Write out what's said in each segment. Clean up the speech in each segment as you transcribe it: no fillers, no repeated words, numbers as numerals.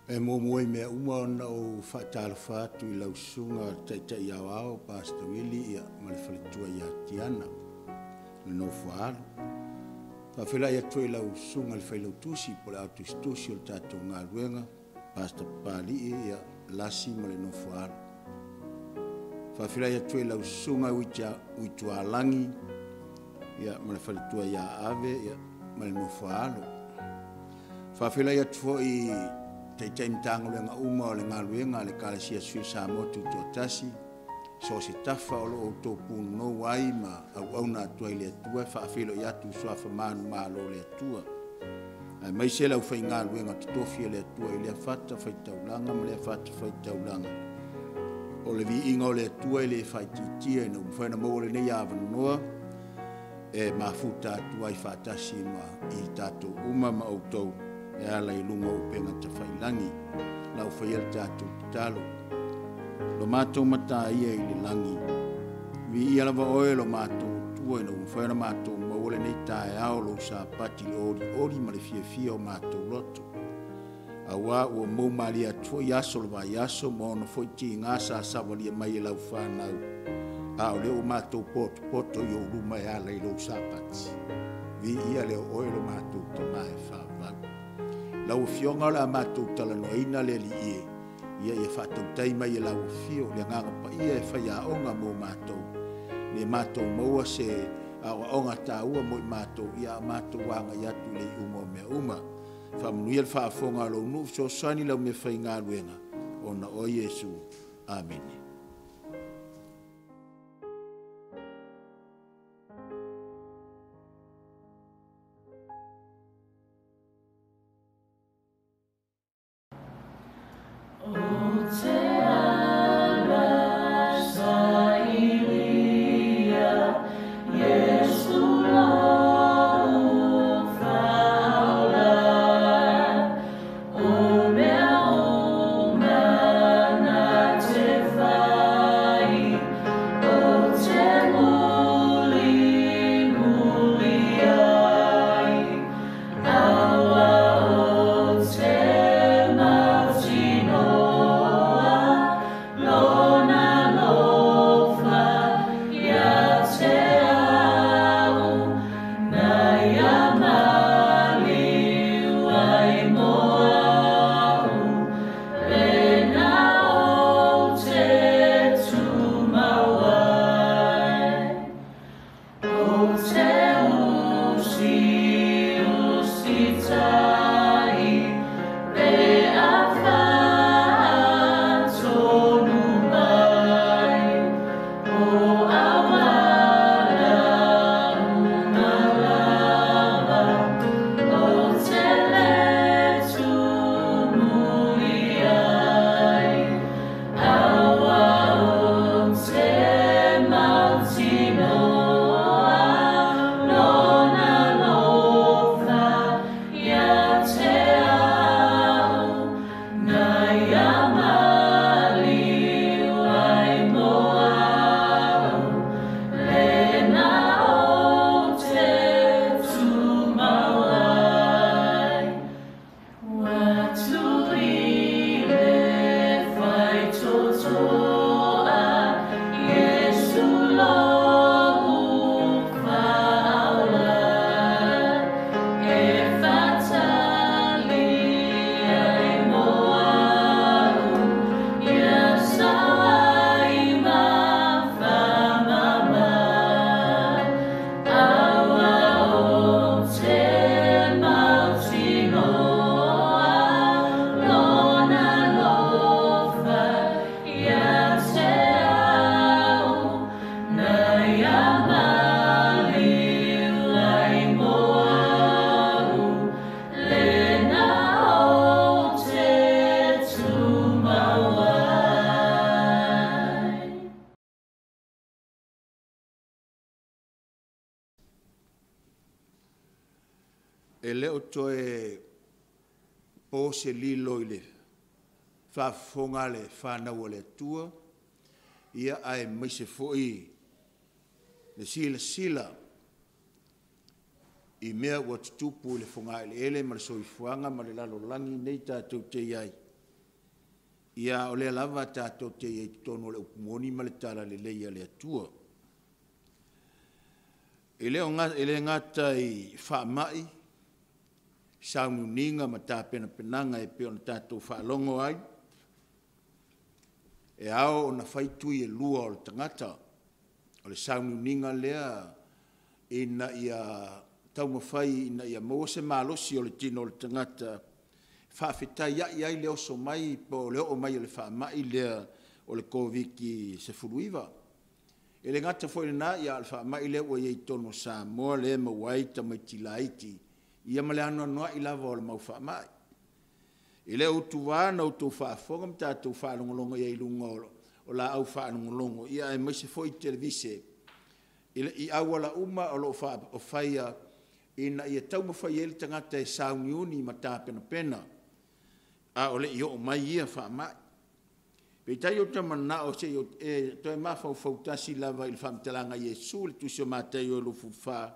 E muamua i mea uma ona ou faatalofa atu i lau susuga le Taitai Aoao Pastor Willie ma le faletua ia Tiana, le nofo a alo. Faafeiloai atu foi i lau susuga i le Failautusi po o le Ao Tusitusi o le tatou galuega, Pastor Papalii Lasi ma le nofo a alo. Faafeiloai atu foi i lau susuga Uitualagi ma le faletua ia Ave ma le nofo a alo. Faafeiloai atu foi i Taitai Matagaluega uma o le galuega a le Ekalesia Sui o Samoa Tutoatasi, so o se tafa o lo o outou punonou ai ma auauna atu ai i le Atua, e faafeiloai atu i suafa manumalo o le Atua, aemaise le aufaigaluega totofi a le Atua i lea fatafaitaulaga ma lea fatafaitaulaga. O le viiga o le Atua e le faaitiitia ina ua mafai ona maua lenei avanoa e mafuta atu ai faatasi ma i tatou uma ma outou e ala i luga o upega tafailagi. Lau faia le tatou tatalo. Lo matou Mataia i le lagi, viia lava oe lo matou Atua ina ua mafai ona matou maua lenei taeao lou Sapati i le olioli ma le fiafia o matou loto. Auā ua mou malie atu foi aso o le vaiaso ma ona foi tiga sa savalia mai e lau fanau, a o lea ua matou potopoto i ou luma e ala i lou Sapati. Viia lea o oe lo matou Tama e faavavau. Lau Afioga o le a matou talanoaina le Alii e, ia faatautai mai e lau afio le Agaga Paia e faiaoga mo matou, ne matou maua se aoaoga taua mo i matou, ia a matou agai atu i le iuga o mea uma. Faamanuia le faafofoga a lou nuu, fesoasoani lau meafaigaluega, ona oe Iesu. Amene. E le o toe po se lilo i le faafofoga a le fanau a le Atua, aemaise foi le silasila i mea ua tutupu i le fogaeleele ma le soifuaga ma le lalolagi lenei tatou te i ai. Ia, a o lea lava tatou te i ai i totonu o le upu moni ma le talalelei a le Atua. E le gata i faamai, sauniuniga ma tapenapenaga e pei ona tatou faalogo ai, e ao ona fai tui e lua o le tagata. O le sauniuniga lea ina ia taumafai ina ia maua se malosi o le tino o le tagata e faafetaiai ai le oso mai po o le oo mai o le faamai lea o le Koviti-19. E le gata foi i lena, a o le faamai lea ua i ai i totonu o Samoa lea e maua ai tamaiti laiti, ia ma le anoanoai lava o le mau faamai. E le o utuva na outou faafofoga ma tatou faalogologo i ai i luga o laau faalogologo aemaise foi televise i auala uma o lo o faia ina ia taumafai ai le tagata e sauniuni ma tapenapena a o le i oo mai ia faamai. Peitai ou te manao se i ou toe mafaufau tasi lava i le faamatalaga a Iesu i le Tusi o Mataio 24,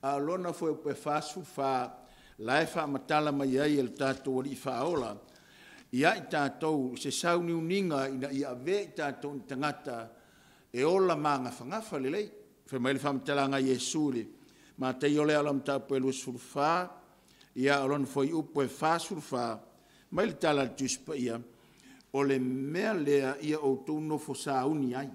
a o lona fuaiupu e 44, la e faamatala mai ai e le tatou Alii Faaola ia i tatou se sauniuniga ina ia avea i tatou ma tagata e ola magafagafa lelei. Fai mai le faamatalaga a Iesu i le Mataio lea o lau mataupu e 24, a o lona fuaiupu e 44, fai mai le tala a le Tusi Paia, “O le mea lea ia outou nofo sauni ai.”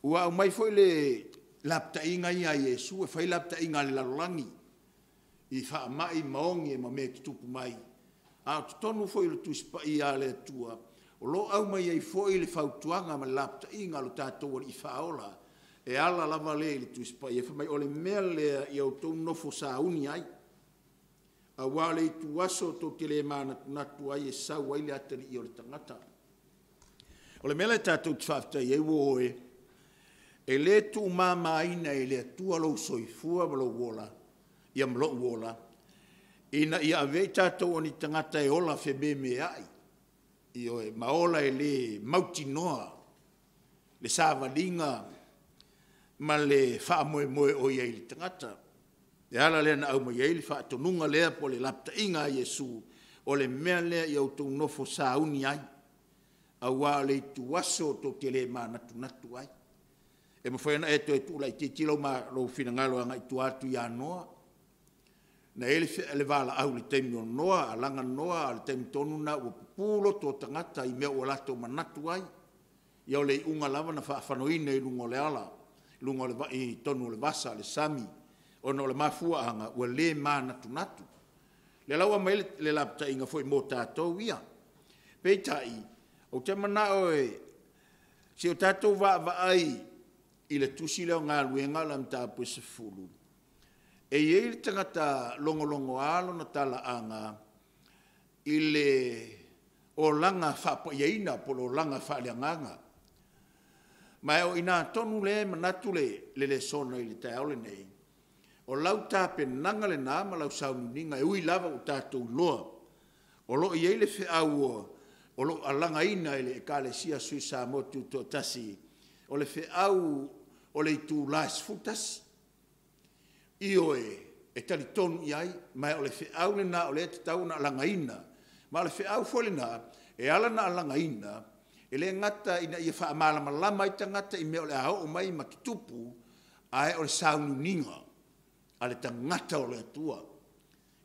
Ua aumai foi le lapataiga ia a Iesu e fai lapataiga a le lalolagi i faamai ma oge ma mea e tutupu mai, a o totonu foi o le Tusi Paia a le Atua o lo o aumai ai foi le fautuaga ma le lapataiga a lo tatou Alii Faaola e ala lava lea i le Tusi Paia, fai mai, “O le mea lea ia outou nofo sauni ai, aua o le ituaso tou te le manatunatu ai e sau ai le Atalii o le tagata.” O le mea lea tatou te faafetai ai uo e, e le tuumamaina e le Atua lou soifua ma lou ola, ia ma lou ola, ina ia avea i tatou o ni tagata e ola fememeai, ioe, ma ola e le mautinoa le savaliga ma le faamoemoe o i ai i le tagata. O le ala lea na aumai ai le faatonuga lea po o le lapataiga a Iesu, o le mea lea ia outou nofo sauni ai, aua o le ituaso tou te le manatunatu ai. E mafai ona e toe tuu laitiiti lou finagalo agai i tua atu ia Noa. Na i ai le valaau i le taimi o Noa, alaga Noa a o le taimi tonu lena ua pupu loto o tagata i mea ua latou manatu ai. Ia o le iuga lava na faafanoina i luga o le ala, i totonu o le vasa, le sami, ona o le mafuaaga ua le manatunatu. O lea la ua aumai ai le lapataiga foi mo tatou ia. Peitai, ou te manao se i o tatou vaavaai i le tusi lea o Galuega o le mataupu e 10, e i ai le tagata logologoa lona talaaga i le olaga faapaiaina po o le olaga faaleagaga. Ma o i ina tonu lea e manatu le lesona i le taeao lenei, o lau tapenaga lena ma lau sauniuniga e ui lava ua tatou iloa o lo o i ai le feau o lo o alagaina e le Ekalesia Sui Samoa Tutoatasi, o le feau o le itula e 11. Ioe, e talitonu i ai, ma o le feau lena o lea e tatau ona alagaina. Ma o le feau foi lena e ala ona alagaina, e le gata ina ia faamalamalama ai tagata i mea o le a oo mai ma tutupu, ae o le sauniuniga a le tagata o le Atua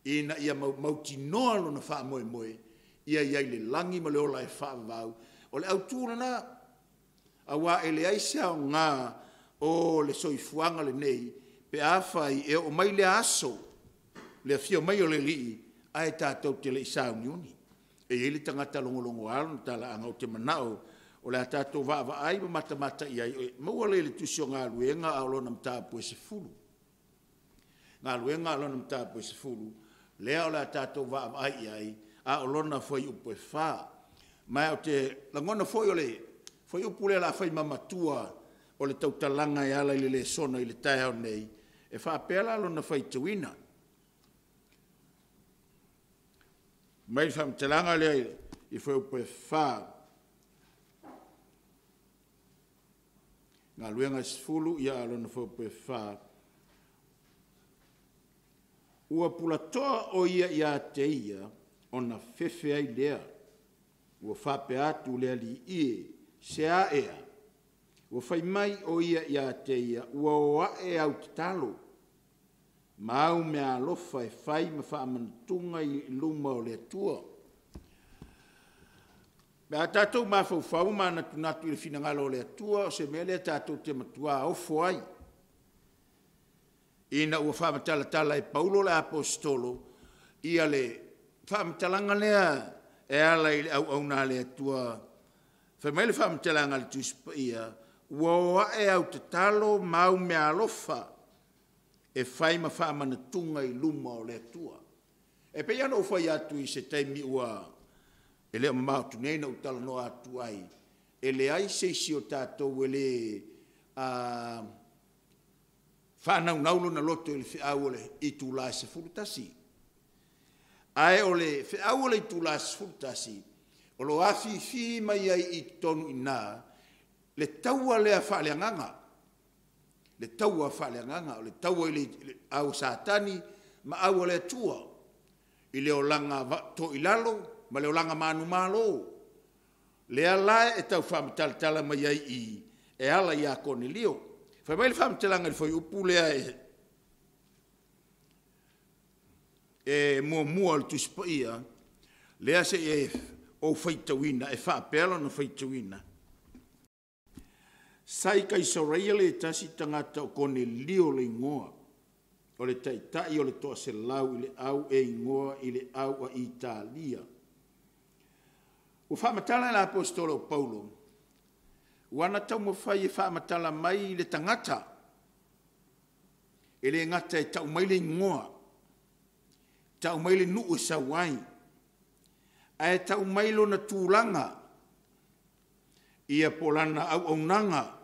ina ia mautinoa lona faamoemoe ia i ai i le lagi ma le ola e faavavau. O le autu lena, aua e leai se aoga o le soifuaga lenei pe afai e oo mai lea aso, le afio mai o le Alii ae tatou te le i sauniuni. E i ai le tagata logologoa lona talaaga, ou te manao o le a tatou vaavaai ma matamata i ai, e maua lea i le Tusi o Galuega a o lona mataupu e 10. Galuega a lona mataupu e 10, lea o le a tatou vaavaai i ai, a o lona fuaiupu e 4. Ma ou te lagona foi o le fuaiupu lea o le a fai ma matua o le tautalaga e ala i le lesona i le taeao nei, e faapea la lona faitauina. Fai mai le faamatalaga lea i le fuaiupu e 4, Galuega 10 a o lona fuaiupu e 4, “Ua pulatoa o ia ia te ia, ona fefe ai lea. Ua faapea atu le Alii e, se a ea? Ua fai mai o ia ia te ia, ua o ae au tatalo ma au meaalofa e fai ma faamanatuga i luma o le Atua. Pe a tatou mafaufau ma manatunatu i le finagalo o le Atua, o se mea lea tatou te matua ofo ai, ina ua faamatalatala e Paulo le Aposetolo ia le faamatalaga lea e ala i le auauna a le Atua. Fai mai le faamatalaga a le Tusi Paia, ua o ae au tatalo ma au meaalofa e fai ma faamanatuga i luma o le Atua. E pei lava ona ou fai atu i se taimi ua e le o mamao atu nei na ou talanoa atu ai, e leai se isi o tatou e le faanaunau lona loto i le feau o le itula e 11. Ae o le feau o le itula e 11, o lo o afifi mai ai i totonu i ina le taua lea faaleagaga, le taua faaleagaga, o le taua i le au a Satani ma au a le Atua i le olaga toilalo ma le olaga manumalo. Lea la e tau faamatalatala mai ai i i e ala ia Konelio. Fai mai le faamatalaga i le fuaiupu lea e 1 o le Tusi Paia, lea se i ou faitauina, e faapea lona faitauina. Sa i Kaisareia le tasi tagata o Konelio le igoa, o le taitai o le toaselau i le au e igoa i le au a Italia. Ua faamatala e le Aposetolo o Paulo, ua na taumafai e faamatala mai le tagata, e le gata e tau mai le igoa, tau mai le nuu e sau ai, ae tau mai lona tulaga, ia po o lana auaunaga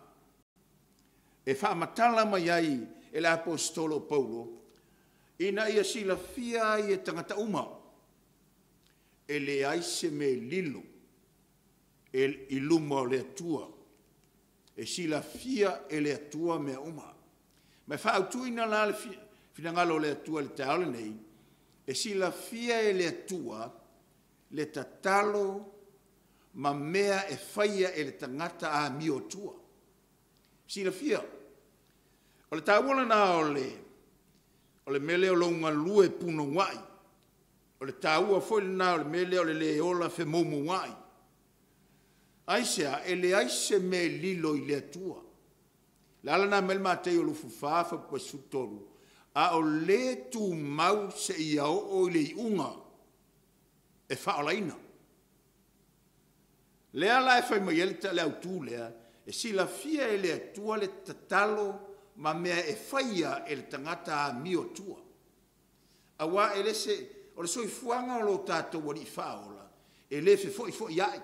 e faamatala mai ai e le Aposetolo o Paulo, ina ia silafia ai e tagata uma, e leai se mea e lilo i luma o le Atua. E silafia e le Atua mea uma. Ma e faautuina la le finagalo o le Atua i le taeao lenei, e silafia e le Atua le tatalo ma mea e faia e le tagata amiotua. Silafia. O le taua lena o le mea lea o lou galue punouai. O le taua foi lena o le mea lea o le le ola femoumouai. Aisea? E leai se mea e lilo i le Atua. O le ala lena e aumai ai le Mataio 24 fuaiupu e 13, a o le tumau seia oo i le iuga e faaolaina. Lea la e fai mai ai le autu lea, e silafia e le Atua le tatalo ma mea e faia e le tagata amiotua. Aua e le se, o le soifuaga o lo tatou Alii Faaola, e le fefoifoiai,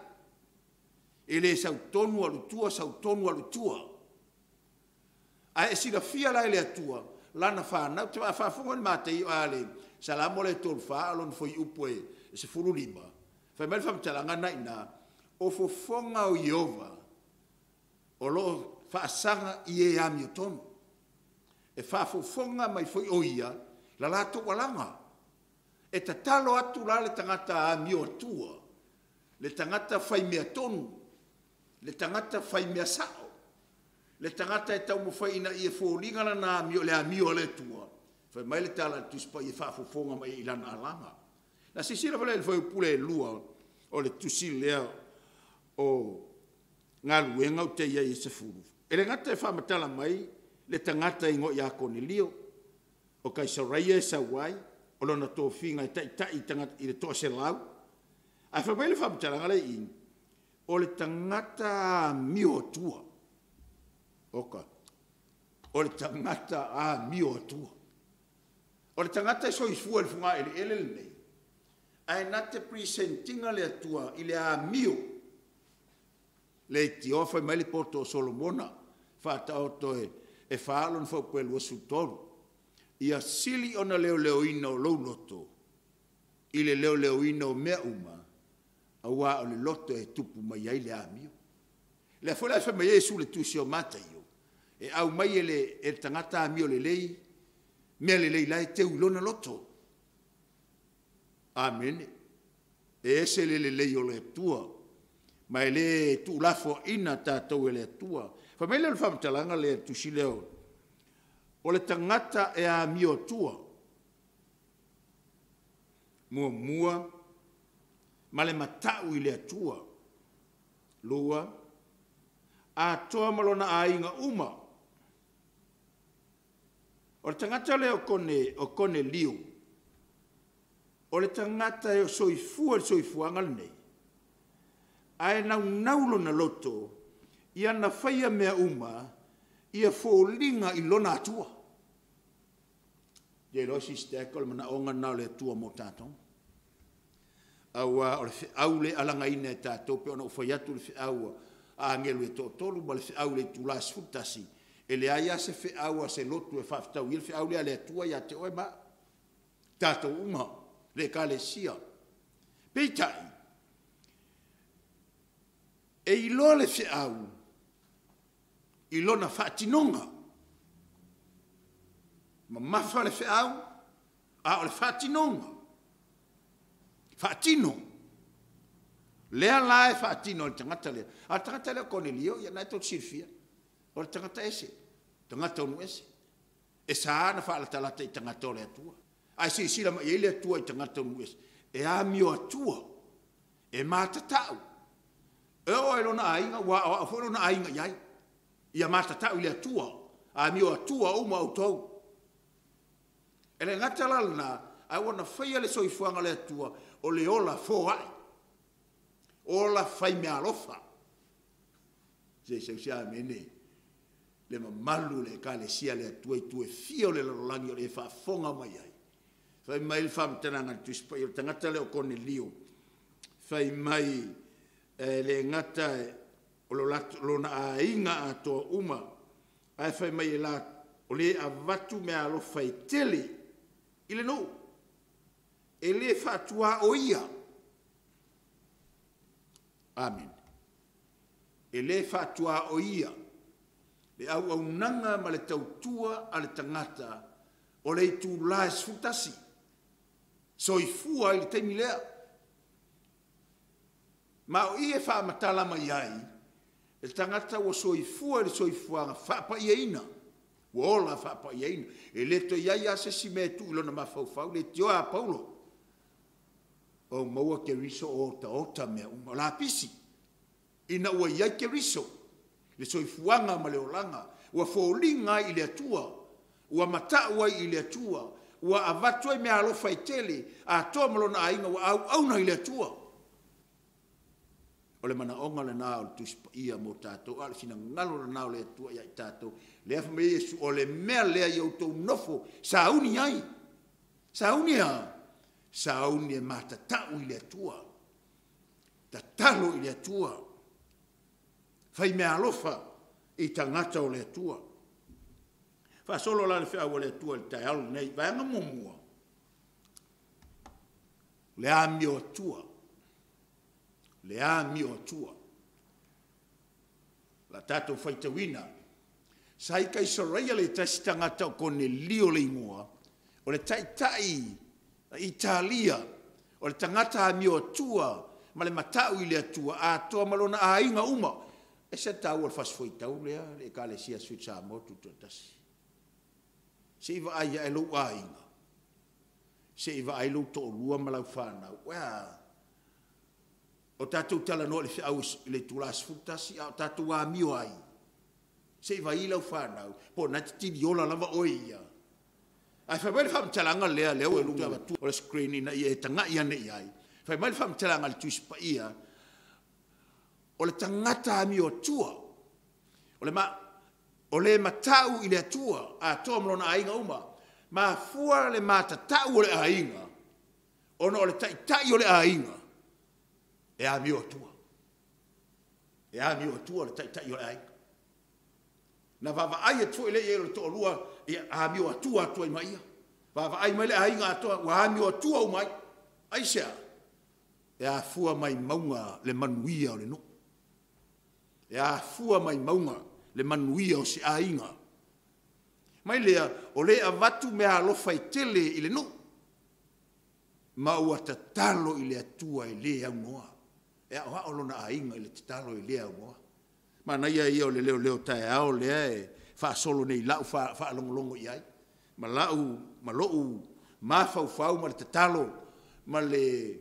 e le sau tonu alu i tua, sau tonu alu i tua. Ae e silafia la e le Atua lana fanau. A faafofoga i le Salamo lea e 34 lona fuaiupu e 15, fai mai le faamatalaga lena e i ina, o fofoga o Ieova o lo o faasaga i e amiotonu, e faafofoga mai foi o Ia i la latou alaga. E tatalo atu la le tagata amioatua, le tagata fai mea tonu, le tagata fai mea sao, le tagata e taumafai ina ia foliga lana amio i le amio a le Atua, fai mai le tala a le Tusi Paia e faafofoga mai i lana alaga. Na silasila foi la i le fuaiupu lea e 2 o le tusi lea o Galuega ou te i ai i le 10, e le gata e faamatala mai le tagata e igoa ia Konelio, o Kaisareia e sau ai, o lona tofiga e taitai i le toaselau, ae fai mai le faamatalaga lea e i i, o le tagata amioatua. Oka, o le tagata amioatua. O le tagata e soifua i le fogaeleele lenei, ae na te present ina le Atua i le amio leitioa fai mai le poto o Solomona, Faataoto e 4 lona fuaiupu e 23, ia sili ona leoleoina o lou loto i le leoleoina o mea uma, aua o le loto e tupu mai ai le amio. O lea foi la e fai mai ai Iesu i le tusi o Mataio, e aumai e le tagata amio lelei mea lelei la e teu i lona loto. Amene. E ese le lelei o le Atua. Ma e le tuulafoaina tatou e le Atua. Fai mai lea o le faamatalaga lea i le tusi lea, o le tagata e amio atua, muamua, ma le matau i le Atua. Lua, atoa ma lona aiga uma. O le tagata lea o Konelio, o le tagata e soifua le soifuaga lenei, ae naunau lona loto ia na faia mea uma ia foliga i lona Atua. Ou te iloa Sister Aco o le manaoga lena o le Atua mo tatou. Aua o le feau lea e alagaina e tatou, e pei ona ou fai atu i le feau a agelu e toatolu ma le feau i le itula e 11, e leai lava se feau a se lotu e faafetaui ai le feau lea a le Atua ia te oe ma au, tatou uma le Ekalesia. Peitai, e iloa le feau i lona faatinoga. Mamafa le feau a o le faatinoga, faatino. Lea la e faatino e le tagata lea, a o le tagata lea o Konelio, ia lena tou te silafia, o le tagata ese, tagata o nuu ese. E sa ona faalatalata i tagata o le Atua. Ae silasila mai i ai le Atua i tagata o nuu ese? E amio atua, e matatau, e oo lava i lona aiga ua aoao foi lona aiga i ai, ia matatau i le Atua, amio atua uma outou. E le gata la lena, ae ua na faia le soifuaga o le Atua o le ola foai, ola faimeaalofa. Se i sau se amene. Le mamalu o le Ekalesia a le Atua i itu e fia o le lalolagi o e faafofoga mai ai, fai mai le faamatalaga a le Tusi Paia o le tagata lea o Konelio, fai mai e le gata o lona aiga atoa uma, ae fai mai o le avatu meaalofa e tele i le nuu, e le faatuaoia. Amene. E le faatuaoia le auaunaga ma le tautua a le tagata o le itula e 11, soifua ai i le taimi lea. Ma o i e faamatala mai ai le tagata ua soifua le soifuaga faapaiaina, ua ola faapaiaina. E le toe i ai lava se isi mea e tuu i lona mafaufau, leitioa a paulo, ua ou maua Keriso o otaota mea uma, o lapisi ina ua i ai Keriso, le soifuaga ma le olaga, ua foliga ai i le Atua, ua matau ai i le Atua, ua avatu ai meaalofa e tele, atoa ma lona aiga ua auauna i le Atua. O le manaoga lena o le Tusi Paia mo tatou, a o le finagalo lena o le Atua ia i tatou. Lea fai mai ai Iesu, o le mea lea ia outou nofo sauni ai. Sauni e a? Sauni e matatau i le Atua, tatalo i le Atua, fai meaalofa i tagata o le Atua. Faasolo la le feau a le Atua i le taeao lenei. Vaega muamua, le amio atua, le amio atua. O le a tatou faitauina, sa i Kaisareia le tasi tagata o Konelio le igoa, o le taitai Italia, o le tagata amio atua ma le matau i le Atua atoa ma lona aiga uma. E ese le taua o le Fasi Faitau lea le Ekalesia Sui Samoa Tutoatasi. Se i vaai ae lou aiga, se i vaai lou toalua ma lau fanau. Ua a? O tatou talanoa i le feau i le itula e 11 a o tatou amio ai. Se i vaai lau fanau po o lena e te tiliola lava oe ia. Ae fai mai le faamatalaga lea, lea ua i luga o le screen ina ia e tagai ane i ai. Fai mai le faamatalaga a le Tusi Paia, o le tagata amio atua, o le matau i le Atua atoa ma lona aiga uma. Mafua le matatau o le aiga ona o le taitai o le aiga e amio atua. E amio atua le taitai o le aiga. Na vaavaai atu foi lea i ai o le toalua, ia amio atua atu ai ma ia. Vaavaai mai le aiga atoa ua amio atua uma ai. Aisea? E afua mai mauga le manuia o le nuu. E afua mai mauga le manuia o se aiga. Mai lea, o lea e avatu meaalofa e tele i le nuu, ma ua tatalo i le Atua e le aunoa. E aoao lona aiga i le tatalo e le aunoa. Manaia ia o le leoleo taeao lea e faasolo nei i lau faalogologo i ai, ma lau, ma lou mafaufau ma le tatalo ma le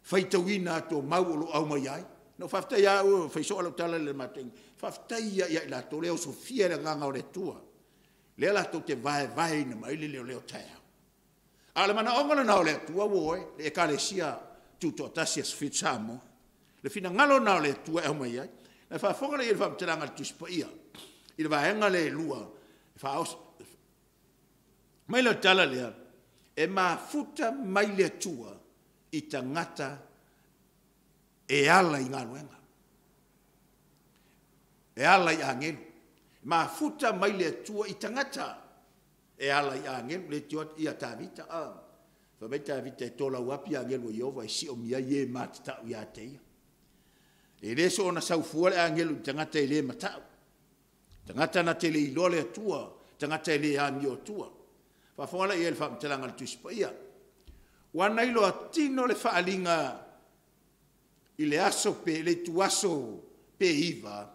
faitauina atu o mau o lo o aumai ai. Na ou faafetai lava au, e fai soo lau tala i le matou, faafetai lava ia i latou ia e osofia e le Agaga o le Atua, lea latou te vaevaeina mai le leoleo taeao. A o le manaoga lena o le Atua ua oe, le Ekalesia Tutoatasi a le Sufitu Samoa. Le finagalo lena o le Atua e aumai ai. Na faafofoga lelei i le faamatalaga a le Tusi Paia i le vaega lea e lua, e faaoso mai le tala lea, e mafuta mai le Atua i tagata e ala i galuega, e ala i agelu. Mafuta mai le Atua i tagata e ala i agelu. Leitioa ia Tavita, fai mai Tavita e tolauapi agelu a Ieova e siomia ai e matatau ia te Ia. E le soona sau fua le agelu i le tagata e le matau, tagata na te le iloa le Atua, tagata e le amioatua. Faafofoga la i ai i le faamatalaga a le Tusi Paia. Ua na iloa tino le faaaliga i le aso pe le ituaso pe 9,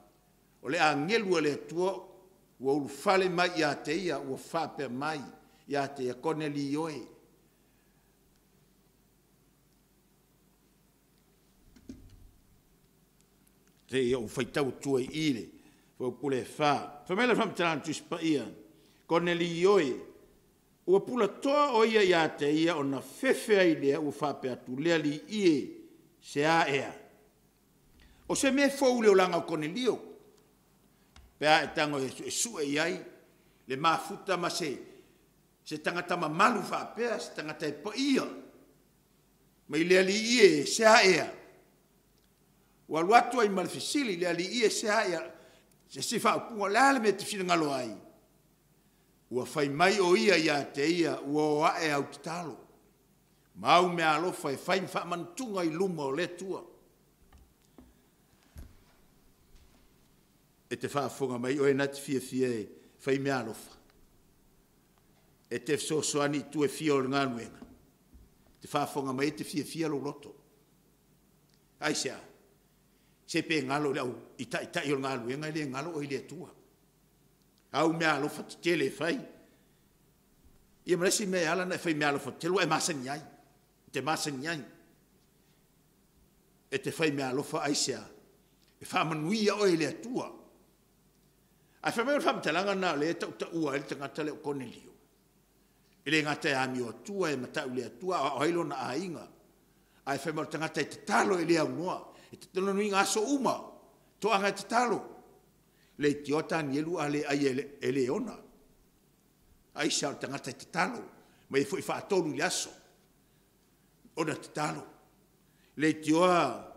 o le agelu a le Atua ua ulufale mai ia te ia ua faapea mai ia te ia, Konelio e. Se i ou faitau atua i i le fuaiupu lea e 4. Fai mai le faamatalaga a le Tusi Paia, Konelio e, ua pulatoa o ia ia te ia ona fefe ai lea ua faapea atu, le Alii e, se a ea? O se mea fou i le olaga o Konelio, pe a e tago e suesue i ai le mafuta ma se tagata mamalu faapea, se tagata e paia, mai le Alii e, se a ea? Ua alu atu ai ma le fesili, le Alii e, se a ea? Se isi faaupuga, o le a le mea e te finagalo ai? Ua fai mai o ia ia te ia, ua o ae au tatalo ma au meaalofa e fai ma faamanatuga i luma o le Atua. E te faafofoga mai oe na te fiafia e fai meaalofa, e te fesoasoani i itu e fia o le galuega, e te faafofoga mai e te fiafia lou loto. Aisea? Se pe galo i le au i taitai o le galuega, e le galo oe i le Atua. Au meaalofa tetele e fai. Ia ma le isi mea e ala ona e fai meaalofa tetele, ua e masani ai, e te masani ai. E te fai meaalofa aisea? E faamanuia oe e le Atua. Ae fai mai o le faamatalaga lena o lea e tautaua ai le tagata lea o Konelio. E le gata e amio atua, e matau i le Atua, a o ai lona aiga. Ae fai mai o le tagata e tatalo e le aunoa. E tatalo i aso uma, toaga e tatalo. Leitioa Tanielu a le ai e Leona. Aisea? O le tagata e tatalo, mai e foi faatolu i le aso ona tatalo. Leitioa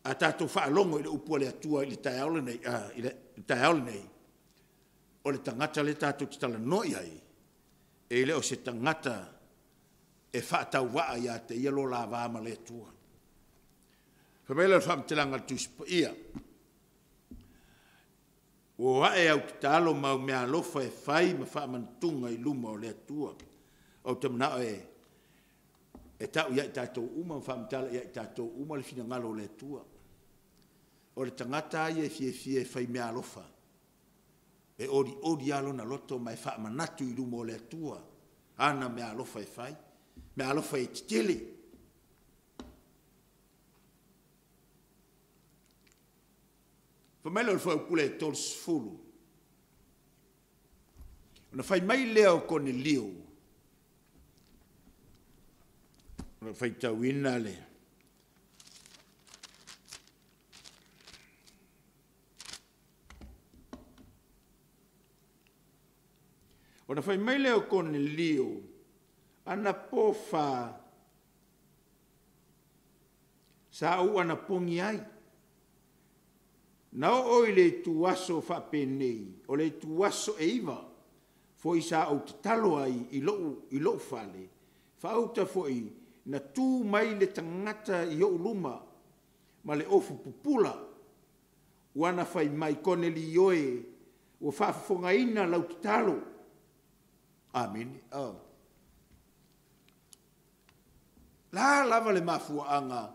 a tatou faalogo i le upu a le Atua i le taeao lenei, i le taeao lenei, o le tagata lea tatou te talanoa i ai, e le o se tagata e faatauvaa ia te ia lo la va ma le Atua. Fai mai lea o le faamatalaga a le Tusi Paia, ua o ae au tatalo ma au meaalofa e fai ma faamanatuga i luma o le Atua. Ou te manao e tau ia i tatou uma ma faamatala ia i tatou uma le finagalo o le Atua. O le tagata lava ia e fiafia e fai meaalofa, e olioli lava lona loto ma e faamanatu i luma o le Atua ana meaalofa e fai, meaalofa e tetele. Fai mai lea o le fuaiupu lea e 30, ona fai mai lea o Konelio, o lo o faitauina le Ona fai mai lea o Konelio, anapo fa sa ou anapogi ai, na oo i le ituaso faapenei, o le ituaso e 9 foi sa ou tatalo ai i lou fale, faauta foi na tu mai le tagata i ou luma ma le ofu pupula, ua na fai mai, Konelio e, ua faafofogaina lau tatalo. Amene. Oh. La lava le mafuaaga.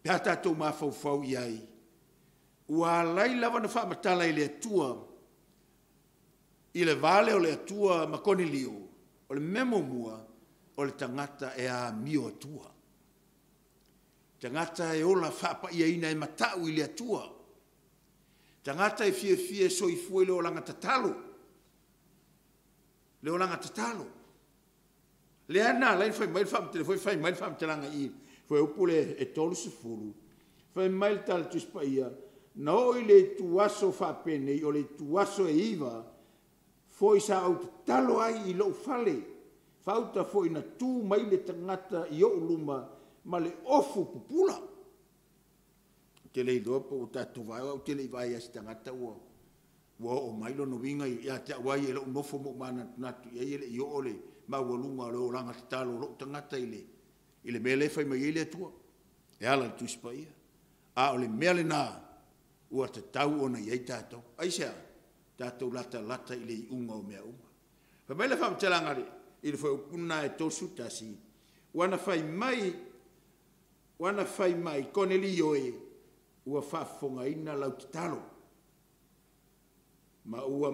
Pe a tatou mafaufau i ai, ua ala ai lava ona faamatala e le Atua i le va lea o le Atua ma Konelio, o le mea muamua, o le tagata e amio Atua. Tagata e ola faapaiaina e matau i le Atua. Tagata e fiafia e soifua i le olaga tatalo. Le olaga tatalo. Lea na ala ai fai mai le faamatalaga, foi fai mai le faamatalaga i fuaiupu lea e 30, fai mai le tala Tusi Paia, na oo i le ituaso faapenei, o le ituaso e 9, foi sa ou tatalo ai i lou fale, faauta foi na tu mai le tagata i ou luma ma le ofu pupula. Ou te le iloa po ua tatou vaai, o au ou te le i vaai lava i se tagata ua oo mai lona uiga ia te au lava ia i lou nofo ma ou manatunatu i ai, e le i oo le maualuga o le olaga tatalo o lou tagata i le mea lea e fai mai ai le Atua e ala i le Tusi Paia. A o le mea lena ua tatau ona i ai tatou. Aisea? Tatou latalata i le iuga o mea uma. Fai mai le faamatalaga i le fuaiupu lena e 31, ua na fai mai, ua na fai mai, Konelio e, ua faafofogaina lau tatalo, ma ua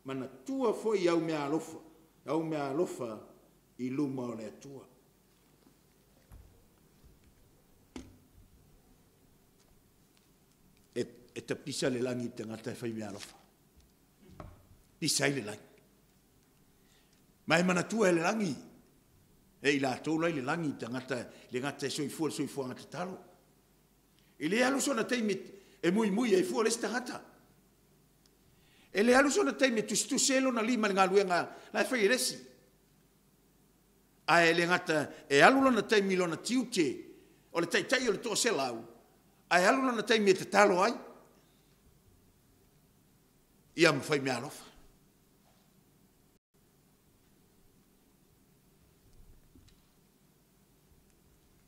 manatua foi au meaalofa, au meaalofa i luma o le Atua. E tapisa le lagi i le tagata e fai meaalofa. Pisa ai le lagi. Ma e manatua e le lagi, e i latou la i le lagi, tagata le gata e soifua le soifuaga tatalo. E le alu sona taimi e muimui ai fua le isi tagata. E le alu sona taimi e tusitusi ai lona lima i le galuega la e fai e le isi. Ae le gata e alu lona taimi i lona tiute o le taitai o le toaselau, ae alu lona taimi e tatalo ai, ia ma fai meaalofa.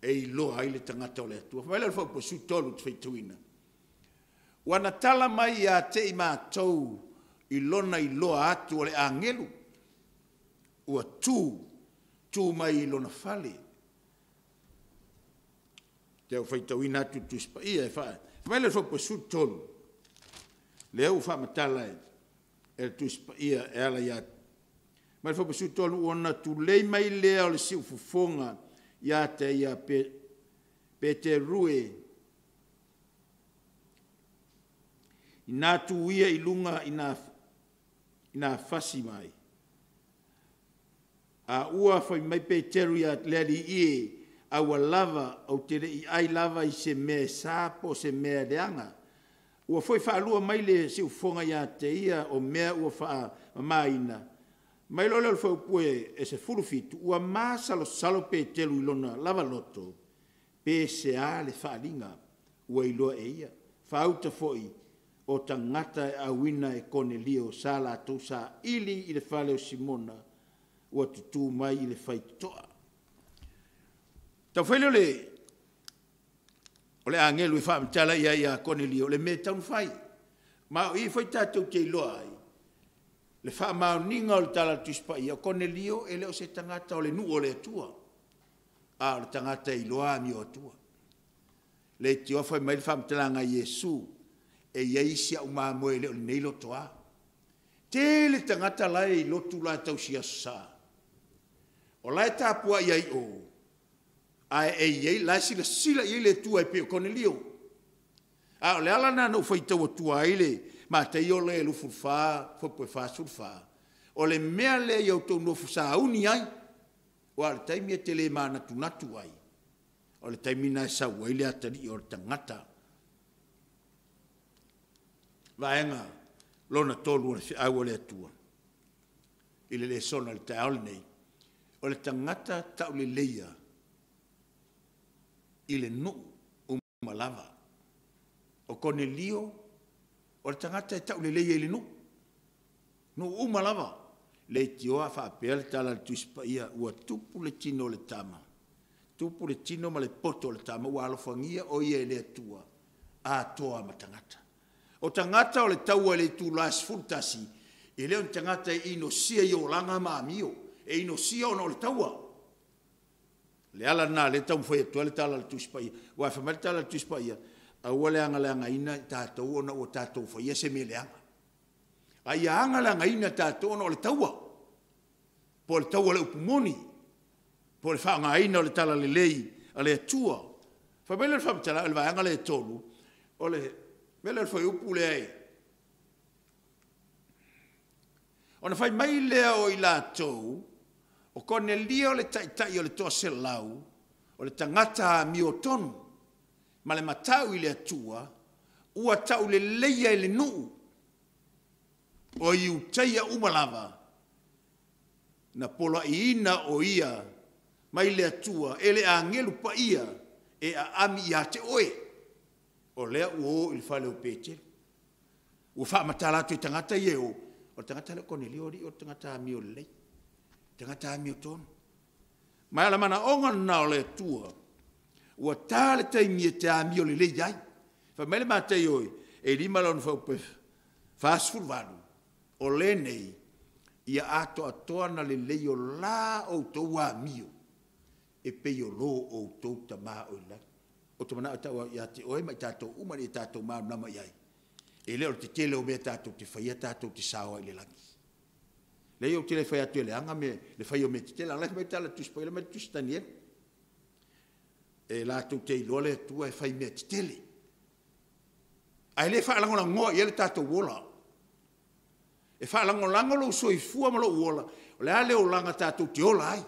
E iloa ai le tagata o le Atua. Fai mai lea o le faaupua 13 ou te faitauina. Ua na tala mai ia te i matou i lona iloa atu o le agelu ua tu, tu mai i lona fale. Ou te faitauina atu le Tusi Paia e fai mai le fuaiupu 13, lea ua faamatala e le Tusi Paia e ala ia mai le fuaiupu 13, ona tulei mai lea o le siufofoga ia te ia Peteru e, ina tu ia i luga i na fasi mai, a ua fai mai Peteru ia le Alii e, aua lava ou te le i ai lava i se mea e sa po o se mea leaga. Ua foi faalua mai le siufofoga ia te ia o mea ua faamamaina. Mai loa lea o le fuaiupu e 17, ua masalosalo Peteru i lona lava loto, pe se a le faaaliga ua iloa e ia. Faauta foi o tagata e auina e Konelio sa latou saili i le fale o Simona ua tutu mai i le faitotoa. Taumafai lea o le agelu e faamatala i ai ia Konelio le mea e tatau ona fai. Ma o i foi tatou te iloa ai le faamaoniga o le tala a le Tusi Paia, o Konelio e le o se tagata o le nuu o le Atua, a o le tagata e iloa amio Atua. Leitioa fai mai le faamatalaga a Iesu, e i ai isi au mamoe e le o lenei lotoa. Tele tagata la e i lotu la e tausi Aso Sa, o la e tapuai ai i o, ae e i ai, la e silasila i ai le Atua e pei o Konelio. A o le ala lena na ou faitau atua ai le Mataio lea 24, fuaiupu e 44, o le mea lea ia outou nofo sauni ai, aua o le taimi e te le manatunatu ai, o le taimi lena e sau ai le atalii o le tagata. Vaega lona tolu o le feau a le Atua i le lesona i le taeao lenei, o le tagata tauleleia i le nuu uma lava. O Konelio o le tagata e tauleleia i le nuu, nuu uma lava. Leitioa a faapea le tala a le Tusi Paia, ua tupu le tino o le tama, tupu le tino ma le poto o le tama, ua alofagia o ia e le Atua, atoa ma tagata. O tagata o le taua i le itula e 11, e le o ni tagata e inosia i olaga ma amio, e inosia ona o le taua. Le ala lena o lea e taumafai atu ai le tala a le Tusi Paia, aua fai mai le tala a le Tusi Paia, aua le agaleagaina i tatou ona ua tatou faia se mea leaga. A ia agaleagaina tatou ona o le taua, po o le taua o le upu moni, po o le faaaogaina o le talalelei a le Atua. Fai mai lea o le faamatalaga i le vaega lea e 3, o le mea lea o le fuaiupu lea e Ona fai mai lea o i latou, o Konelio le taitai o le toaselau, o le tagata amiotonu ma le matau i le Atua, ua tauleleia i le nuu o Iutaia uma lava, na poloaiina o ia mai le Atua e le agelu paia e aami ia te oe. O lea ua o i le fale o Petelo, ua faamatala atu e tagata ia e o, o le tagata lea o Konelio alii o le tagata amiolelei, tagata amiotonu. Ma o le manaoga lena o le Atua, ua ta le taimi e te amiolelei ai. Fai mai le Mataio e 5 lona fuaiupu e 48, o lenei, ia atoatoa ona lelei o la outou amio e pei o lo outou Tama o i le lagi. Ou te manao e tau ia te oe ma i tatou uma ina ia tatou malamalama i ai, e le o le tetele o mea tatou te faia tatou te sao ai i le lagi. Leai ou te le fai atu e leaga le fai o mea tetele, a o la e fai mai le tala a le Tusi Paia la e fai mai le Tusi Tanielu, e latou te iloa le Atua e fai mea tetele, ae le faalagolagoa i ai lo tatou ola. E faalagolago lou soifua ma lou ola, o le a le olaga tatou te ola ai.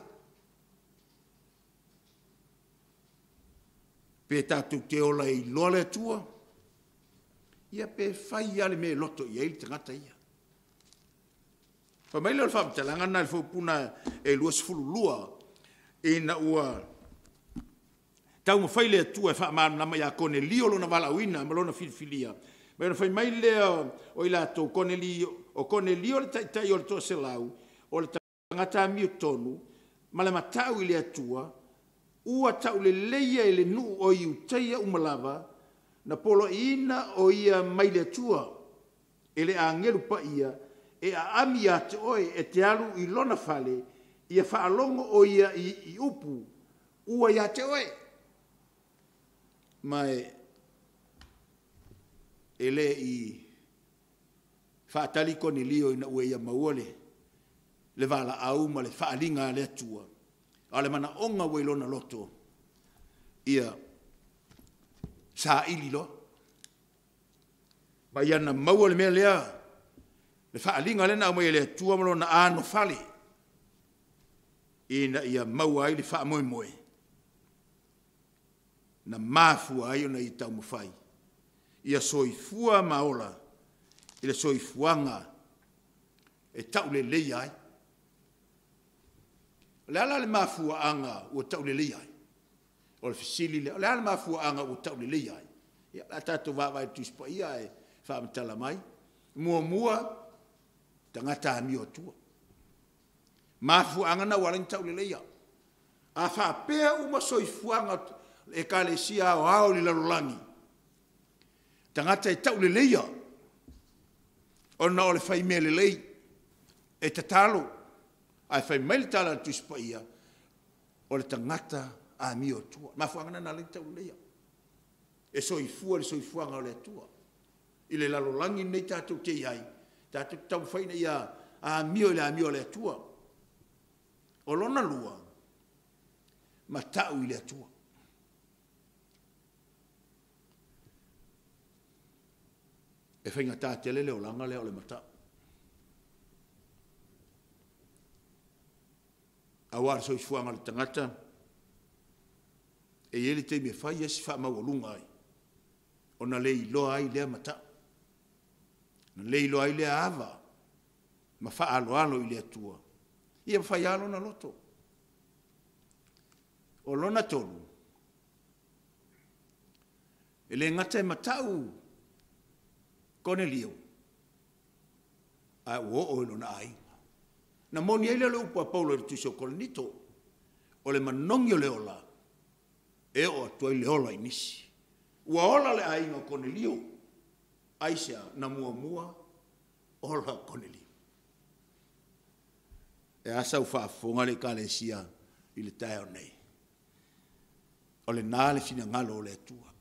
Pe tatou te ola e iloa le Atua, ia pe fai lava le mea e loto i ai le tagata ia. Fai mai lea o le faamatalaga lena i le fuaiupu lena e 22, ina ua taumafai le Atua e faamalamalama ia Konelio lona valaauina ma lona filifilia, ona fai mai lea o i latou, o Konelio le taitai o le toaselau, o le tagata amiotonu ma le matau i le Atua, ua tauleleia i le nuu o Iutaia uma lava, na poloaiina o ia mai le Atua e le agelu paia e aami ia te oe e te alu i lona fale, ia faalogo o ia i upu ua ia te oe. Ma e le i faatali Konelio ina ua ia maua le valaau ma le faaaliga a le Atua, a o le manaoga ua i lona loto, ia saili loa. Ma ia maua le mea lea, le faaaliga lea na aumai e le Atua ma lona anofale, ina ia maua ai le faamoemoe na mafua ai ona ia taumafai ia soifua ma ola i le soifuaga e tauleleia ai. O le a la le mafuaaga ua tauleleia ai? O le fesili lea. O le a le mafuaaga ua tauleleia ai? Ia o le a tatou vaavaai i le Tusi Paia ae faamatala mai. Muamua, tagata amioatua. Mafuaaga na ua ala ai ona tauleleia. A faapea uma soifuaga o ekalesia aoao i le lalolagi, tagata e tauleleia ona o le fai mea lelei, e tatalo, ae fai mai le tala a le Tusi Paia, o le tagata amioatua. O le mafuaaga lena na ala ai ona tauleleia, e soifua le soifuaga o le Atua. I le lalolagi lenei tatou te i ai, tatou te taumafai ina ia amio i le amio a le Atua. O lona lua, matau i le Atua. E faigata tele le olaga lea o le matau. Aua o le soifuaga o le tagata, e i ai le taimi e fai lava si faamaualuga ai, ona le iloa ai lea matau, ona le iloa ai lea ava ma faaaloalo i le Atua, ia ma fai lava lona loto. O lona tolu, e le gata e matau Konelio, ae ua oo i lona aiga. Ona moni ai lea o le upu a Paulo i le tusi a Korinito, o le manogi o le ola, e oo atu ai le ola i nisi. Ua ola le aiga o Konelio. Aisea? Na muamua ola Konelio. E a sau faafofoga le Ekalesia i le taeao nei? O lena le finagalo o le Atua.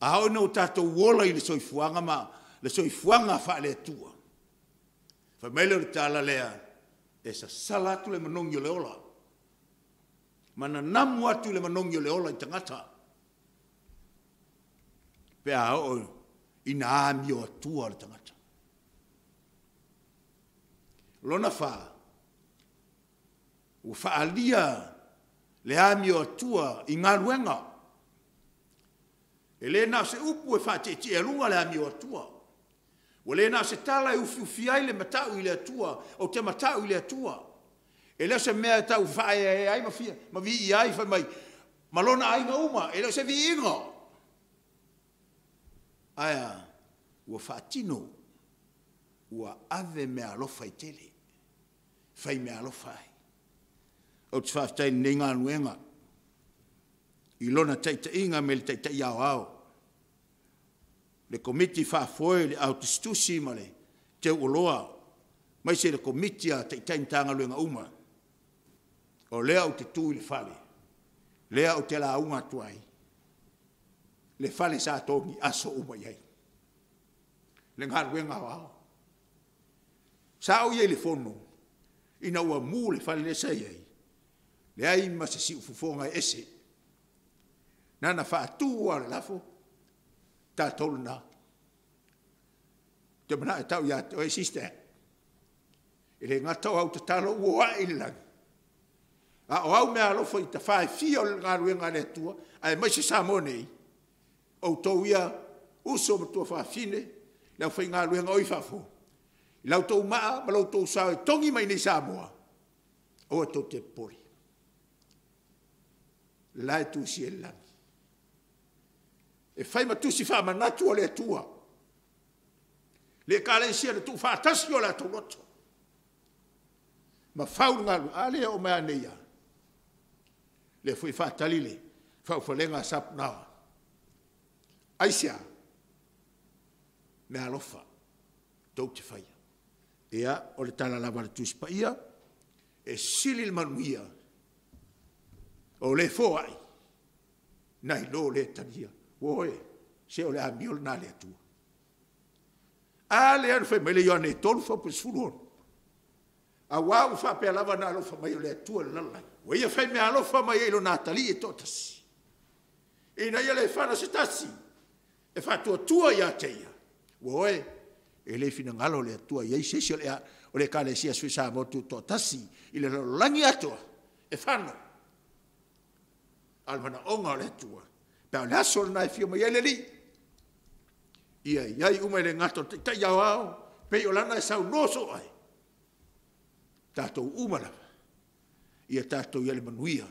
A oo ina ua tatou ola i le soifuaga ma le soifuaga faale-Atua, fai mai lea o le tala lea, e sasala atu le manogi o le ola, ma nanamu atu le manogi o le ola i tagata, pe a oo ina amio atua le tagata. Lona fa, ua faaalia le amio atua i galuega. E le na o se upu e faatietiealuga le amio atua. Ua le na o se tala e ufiufi ai le matau i le Atua, ou te matau i le Atua. E le o se mea e tau faaeaea ai ma viia ai fai mai ma lona aiga uma, e le o se viiga. Ae a? Ua faatino, ua ave meaalofa e tele, fai meaalofa ai. Ou te faafetai i lenei galuega i Lona taitaiga mai le Taitai Aoao, le Komiti Faafoe, le Au Tusitusi ma le Teu Oloa, aemaise le Komiti a Taitai Matagaluega uma. O lea ou te tu i le fale, lea ou te lauga atu ai, le fale sa togi aso uma i ai, le galuega aoao. Sa ou i ai i le fono ina ua mu le fale lea sa i ai, leai ma se siufofoga e ese. Na ona faatu lava o le lafo, tatou lena. Ou te manao e tau ia te oe sister, e le gata o au tatalo ua ae i le lagi, a o au meaalofa i tafa e fia o le galuega a le Atua aemaise Samoa nei, outou ia uso ma tuafafine, le aufaigaluega o i fafo, i la outou maa ma lo outou sao e togi mai i inei i Samoa, aua tou te popole, o la e tusia i le lagi. E fai ma tusi faamanatu a le Atua le Ekalesia na tuufaatasi o latou loto ma fau le galuega. A lea e oo mai lava nei lava, lea foi e faatali le faaulufalega a Sapunaoa. Aisea? Meaalofa tou te faia. Ia, o le tala lava a le Tusi Paia, e sili le manuia o le foai nai lo le talia. Oe, se o le amio lena a le Atua. A lea na fai mai le Ioane 3 fuaiupu 16, aua ua faapea lava ona alofa mai o le Atua i le lalolagi, ua ia faimeaalofa mai ai i Lona Atalii e toatasi, ina ia le fano se tasi e faatuatua ia te Ia. Oe, e le finagalo le Atua e i ai se isi o le Ekalesia Sui Samoa Tutoatasi i le lalolagi atoa e fano. A o le manaoga o le Atua, pe a o le aso lena e afio mai ai le Alii, ia i ai uma e le gata o le Taitai Aoao, pei o Lana e saunoa soo ai, tatou uma lava, ia tatou i ai le manuia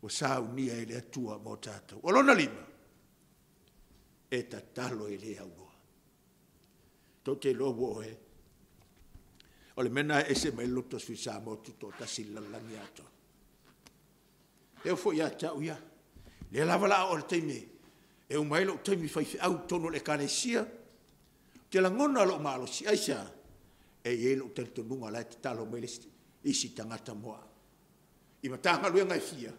ua saunia e le Atua mo tatou. O lona lima, e tatalo e le aunoa. Tou te iloa ua oe, o le mea lena e ese mai ai le loto Sui Samoa Tutoatasi i le lalolagi atoa. E oo foi ia te au ia, lea lava o le a oo i le taimi e uma ai lou taimi faifeau i totonu o le Ekalesia, ou te lagona lou malosi. Aisea? E i ai lou talitonuga o la e tatalo mai le isi tagata mo au. I Matagaluega e fia,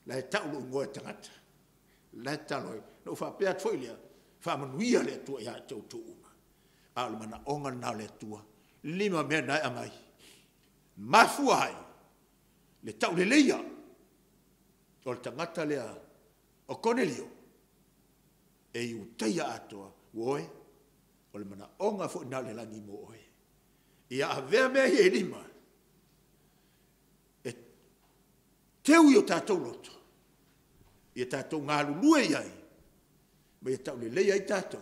la e tau lou igoa e tagata, la e tatalo ai. Ona ou faapea atu foi lea, faamanuia le Atua ia te outou uma. A o le manaoga lena o le Atua, lima mea na e aumai, mafua ai le tauleleia o le tagata lea o Konelio e Iutaia atoa, oe, o le manaoga foi lena o le lagi mo oe. Ia avea mea ia e lima e teu i o tatou loto, ia tatou galulue i ai, ma ia tauleleia ai tatou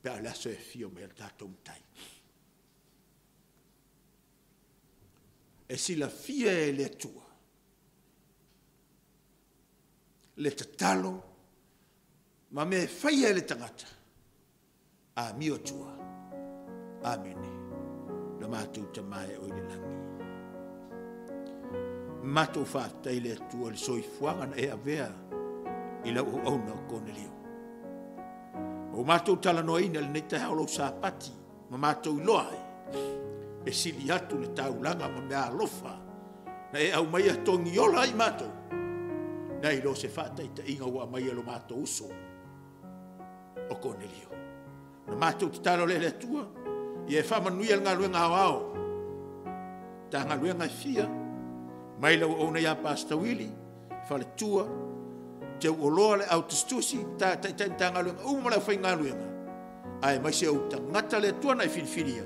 pe a o le aso e afio mai ai lo tatou Matai. E silafia e le Atua le tatalo ma mea e faia e le tagata. Amio Atua. Amene. Lo matou Tama e oi le lagi. Matou faafetai le Atua le soifuaga na e avea i lau auauna o Konelio. Ua matou talanoaina lenei taeao lou sapati ma matou iloa ai e sili atu le taulaga ma meaalofa na e aumaia togiola ai matou. Nai lo se faataitaiga ua aumai e lo matou uso o Konelio. Na matou tatalo lea i le Atua, ia e faamanuia le galuega aoao, Matagaluega e fia, mai lau auauna ia Pastor Wili, faletua, teuoloa le au tusitusi, taitai Matagaluega uma ma le aufaigaluega, aemaise ou tagata le Atua na e filifilia,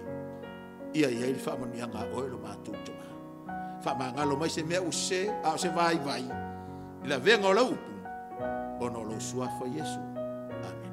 ia i ai le faamanuiaga a oe lo matou Tama. Faamagalo mai se mea ua sese, a o se vaivai i le avega o lau upu, ona o lou suafa Iesu. Amene.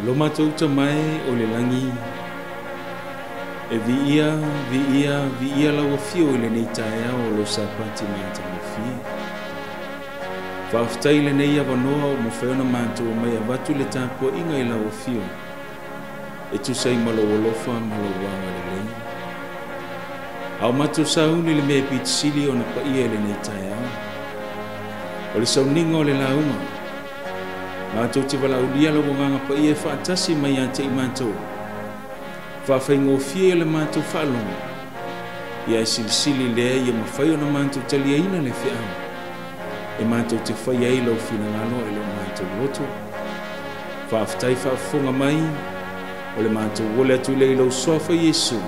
Lo matou Tama e o le lagi, e viia, viia, viia lau afio i lenei taeao o lou Sapati matagofie. Faafetai i lenei avanoa ua mafai ona matou omai avatu le tapuaiga i lau afio e tusa ai ma lou alofa ma lou agalelei. A o matou sauni i le mea e pito sili ona paia i lenei taeao, o le sauniga o le lauga. Matou te valaaulia lau Agaga Paia e faatasi mai ia te i matou, faafaigofie le matou faalogo, ia e silisili lea ia mafai ona matou taliaina le feau, e matou te faia ai lau finagalo e lo matou loto. Faafetai faafofoga mai, o le matou ole atu lea i lou suafa Iesu.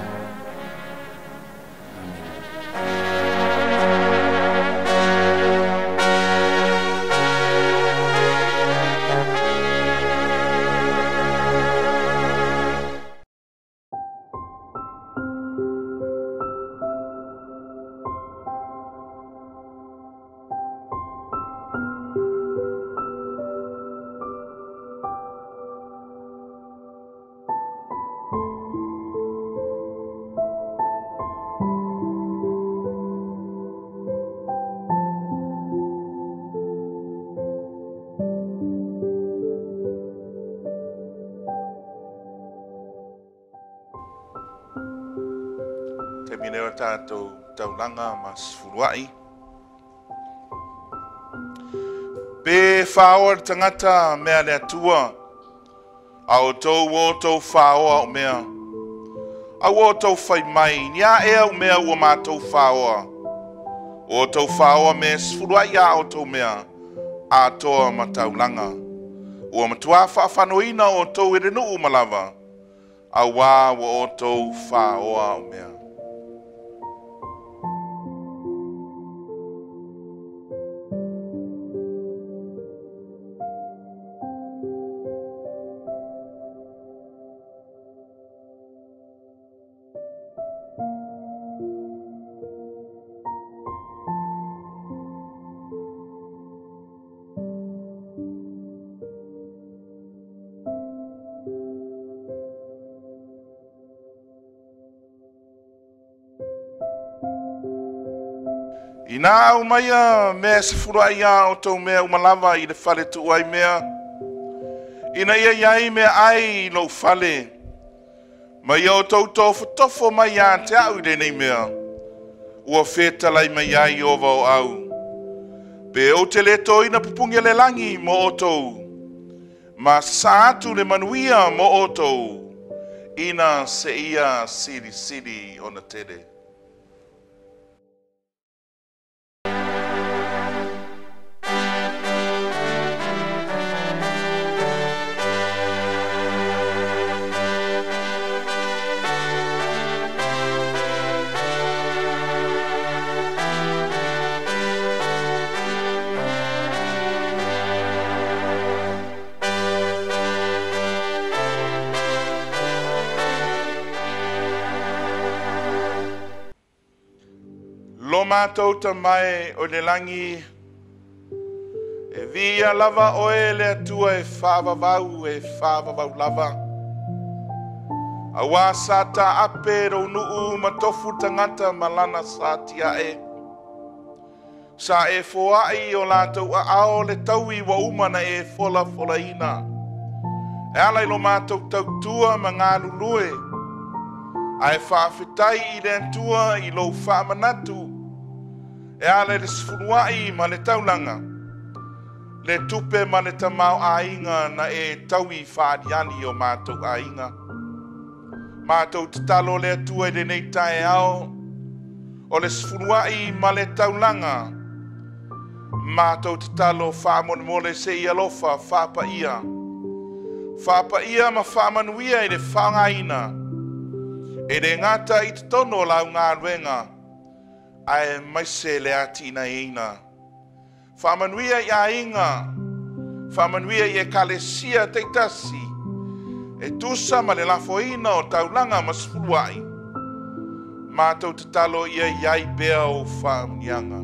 Taimi nei o le tatou taulaga ma sefuluai. Pe faoa le tagata mea le Atua, a outou ua outou faoa o mea. A ua outou fai mai, ni a ea o mea ua matou faoa. Ua outou faoa mea sefuluai a outou mea, atoa ma taulaga. Ua matua faafanoina outou e le nuu uma lava, auā ua outou faoa o mea. Ina au maia mea se fura ia o tau mea umalawa i le fale tuai mea. Ina ia iai mea ai i lou fale. Mai o tau tofo mai ia te au i lenei mea. Ua whetalai mai ai ova o au. Pe o te le toina pupungi le langi mo o tau. Ma sa atu le manuia mo o tau. Ina se ia siri siri ona tere. Mātou ta mai o le langi, e via lava oe le atua e whaavavau lava. Awa sa ta ape raunuu matofu tangata malana sa tia e. Sa e foai o lātou a ao le taui wa umana e fola fola ina. E ala i lo mātou tautua ma ngā lulue. Ae whaafetai i le antua i lo whaamanatu. E ala le sfuruai ma le taulanga. Le tupe ma le tamau ainga na e taui whaariali o mātou ainga. Mātou te talo le atua i le nei tae ao. O le sfuruai ma le taulanga. Mātou te talo whaamonemole se i alofa whaapaia. Whaapaia ma whaamanuia i le whangaina. E le ngata i te tono lau ngā ruenga. Ae maise le ati ina ina. Whaamanuia i ainga. Whaamanuia i e kalesia teitasi. E tusa ma le lafoina o taulanga ma sfuruai. Mātou te talo ia iai pea o whaamunianga.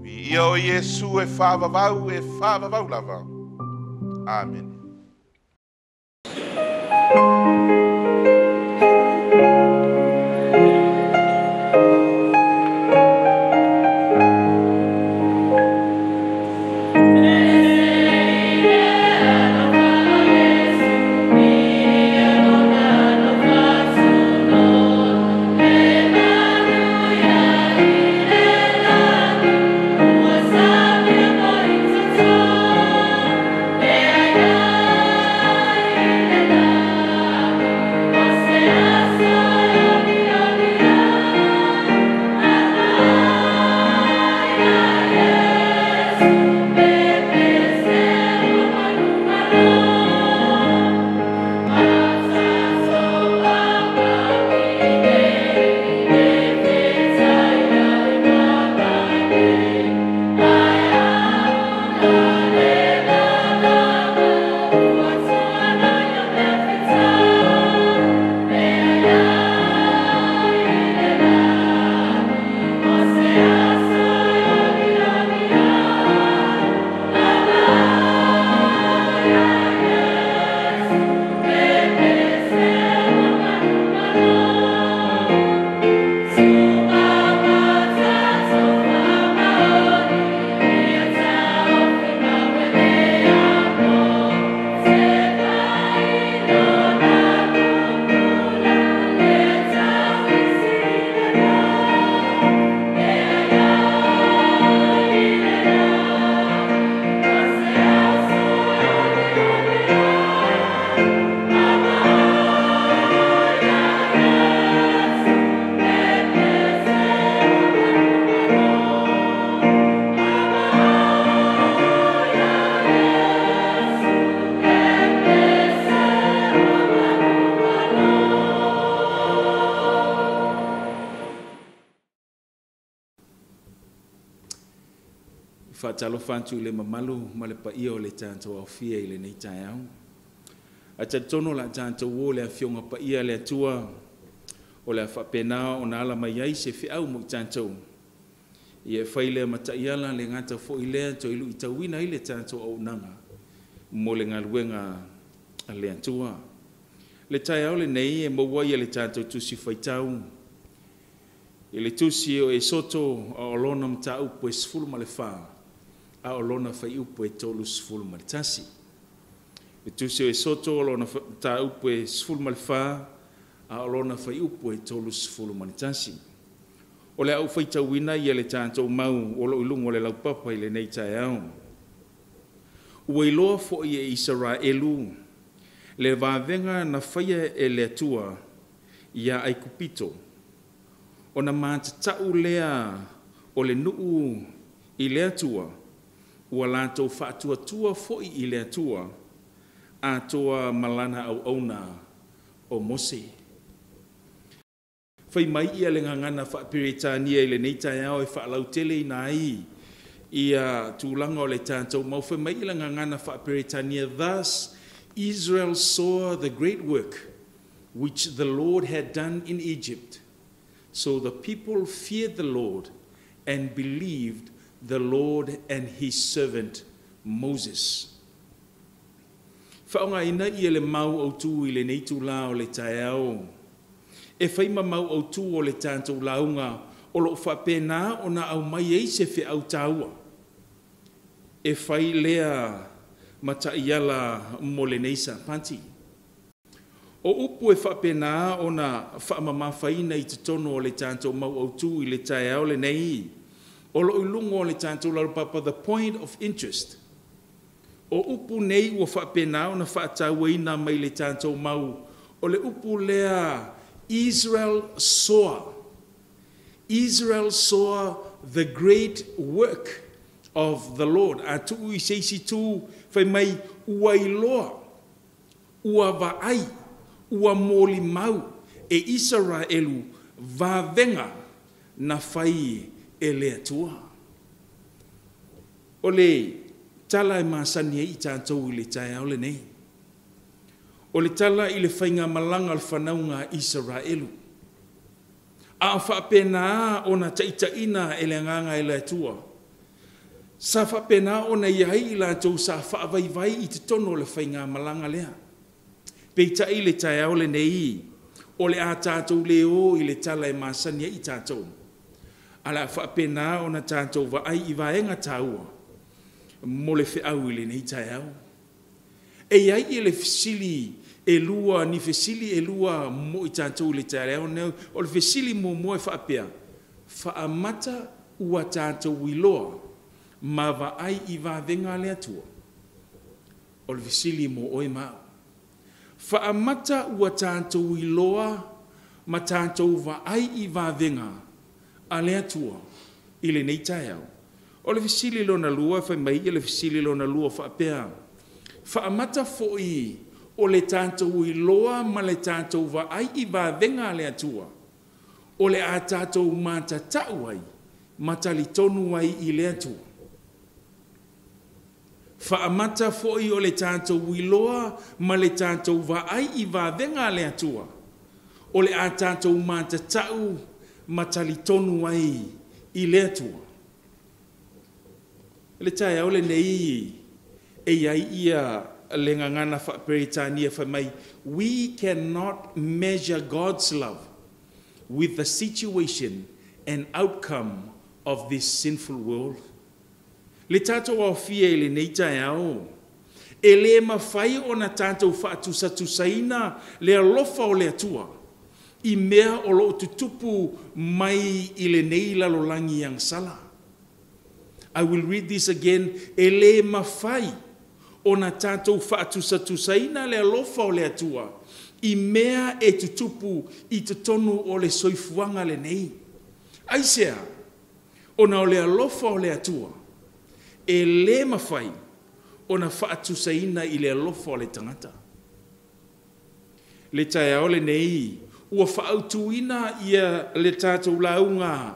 Vi ia o Iesu e whaavavau lava. Amen. Whaatalofa le mamalu ma le paia o le tātou aufia i lenei taeao. A talitonu la tātou o le afioga paia le Atua o le faapena ona ala mai ai se feau mo i tātou. Ia e fai lea mataiala le gata fo'i lea toe lu'itauina ai le tātou auaunaga mo le galuega a le Atua. Le taeao lenei e maua ai e le tātou tusi faitau I le tusi o Esoto a o lona mataupu e 14 a o lona fuaiupu e 31. Le tusi o Esoto o lona mataupu e 14 a o lona fuaiupu e 31. O le a ou faitauina ia le tatou mau o loo i luga o le laupapa i lenei taeao. Ua iloa foi e Isaraelu le vavega na faia e le Atua ia Aikupito, ona matatau lea o le nuu i le Atua, ua latou faatuatua foi i le Atua, atoa ma lana auauna o Mose. Fai mai ia le gagana faa-Peretania i lenei taeao e faalauteleina ai ia tulaga o le tatou mau. Fai mai le gagana faa-Peretania, "Thus Israel saw the great work which the Lord had done in Egypt. So the people feared the Lord and believed the Lord and his servant Moses." Faaaogaina ia le mau autu i lenei itulā o le taeao e fai ma mau autū o le tatou lauga o loo faapena ona aumai ai se feau taua e fai lea ma taiala mo lenei Sapati. O upu e faapena ona faamamafaina i totonu o le tatou mau autū i le taeao lenei o loo i luga o le tatou laupapa, the point of interest. O upu nei ua faapena ona faatauaina mai le tatou mau o le upu lea, Israel saw. Israel saw the great work of the Lord. A tuu i se isi tu, fai mai ua iloa, ua vaai, ua molimau e Isaraelu vavega na fai e le Atua. O le tala e masani ai i tatou i le taeao lenei, o le tala i le faigamalaga o le fanauga Isaraelu a o faapena ona taitaiina e le Agaga e le Atua. Sa faapena ona i ai i latou sa faavaivai i totonu o le faigamalaga lea. Peitai, le taeao lenei o le a tatou le o i le tala e masani ai i tatou, a le a faapena ona tatou vaai i vaega taua mo le feau i lenei taeao. E i ai i le fesili e lua, ni fesili e lua mo i tatou i le taeao nei. O le fesili muamua e faapea: faamata ua tatou iloa ma vaai i vavega a le Atua? O le fesili mo oe ma au. Faamata ua tatou iloa ma tatou vaai i vavega a le Atua i lenei taeao? O le fesili lona lua, fai mai le fesili lona lua faapea: faamata foi o le tatou iloa ma le tatou vaai i vavega a le Atua, o le a tatou matatau ai ma talitonu ai i le Atua? Faamata foi o le tatou iloa ma le tatou vaai i vavega a le Atua, o le a tatou matatau ma talitonu ai i le Atua? Le taeao lenei e i ai ia le gagana faa-Peretania, fai mai, "We cannot measure God's love with the situation and outcome of this sinful world." Le tatou aofia i lenei taeao, e le mafai ona tatou faatusatusaina le alofa o le Atua i mea o loo tutupu mai i lenei lalolagi agasala. I will read this again. E le mafai ona tatou faatusatusaina le alofa o le Atua i mea e tutupu i totonu o le soifuaga lenei. Aisea? Ona o le alofa o le Atua e le mafai ona faatusaina i le alofa o le tagata. Le taeao lenei ua faautuina ia le tatou lauga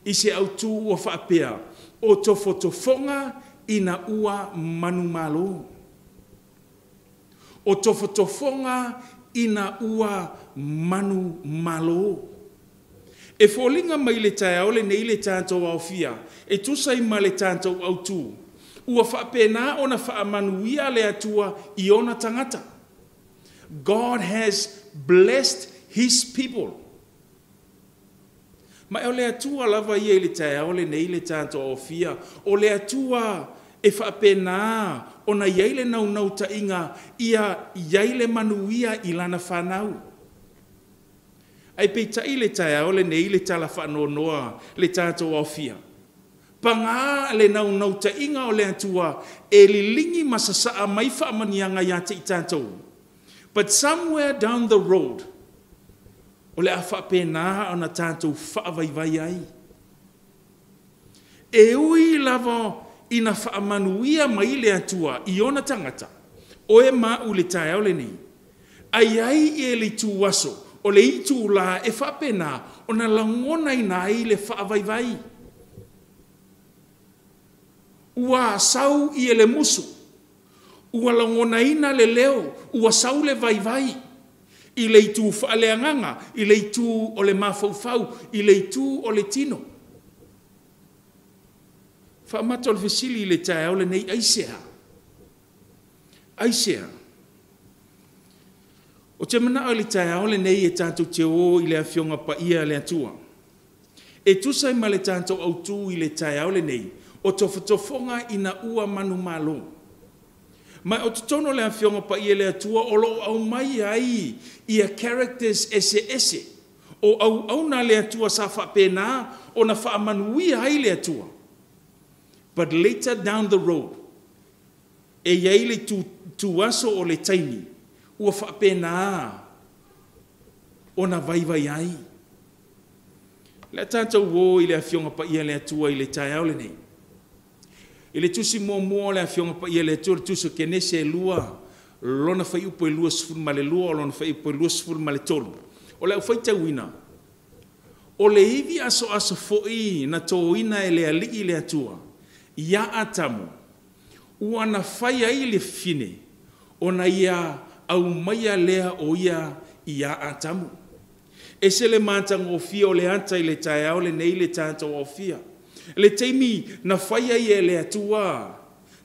i se autū ua faapea, o tofotofoga ina ua manumalo. O tofotofoga ina ua manumalo. E foliga mai le taeao lenei le tatou aofia e tusa ai ma le tatou autū ua faapena ona faamanuia le Atua i ona tagata. God has blessed his people. Ma o le Atua lava ia i le taeao lenei le tatou aofia, o le Atua e faapena ona i ai le naunautaiga ia i ai le manuia i lana fanau. Ae peitai le taeao lenei le tala faanoanoa le tatou aofia, paga le naunautaiga o le Atua e liligi ma sasaa mai faamanuiaga ia te i tatou. But somewhere down the road, o le a faapena ona tatou faavaivai ai. E ui lava ina faamanuia mai le Atua i ona tagata, oe ma au i le taeao lenei, ai ai e le itu aso, o le itulā e faapena ona lagonaina ai le faavaivai. Ua sau i le musu, ua lagonaina le leo, ua sau le vaivai, i le itu faaleagaga, i le itu o le mafaufau, i le itu o le tino. Faamata o le fesili i le taeao lenei, aisea? Aisea? O te manao i le taeao lenei e tatou te o i le Afioga Paia a le Atua. E tusa ai ma le tatou autū i le taeao lenei, o tofotofoga ina ua manumalo. Ma o totonu o le Afioga Paia a le Atua o lo o aumai ai ia characters eseese o auauna le Atua sa faapena ona faamanuia ai le Atua. But later down the road, e i ai le tuaso o le taimi, ua faapena ona vaivai ai. Le tatou o i le Afioga Paia a le Atua i le taeao lenei. I le tusi muamua o le Afioga Paia a le Atua, le tusi o Kenese 2, lona fuaiupu e 22, o lona fuaiupu e 23. O le au faitauina, o le ivi asoaso foi na tōina e le alii le Atua, ia Atamu, ua na fai ai le fine, ona ia aumaia lea o ia ia Atamu. E se le matagofie o le ata i le taeao lenei le tatou aofia. Le taimi na fai ai e le Atua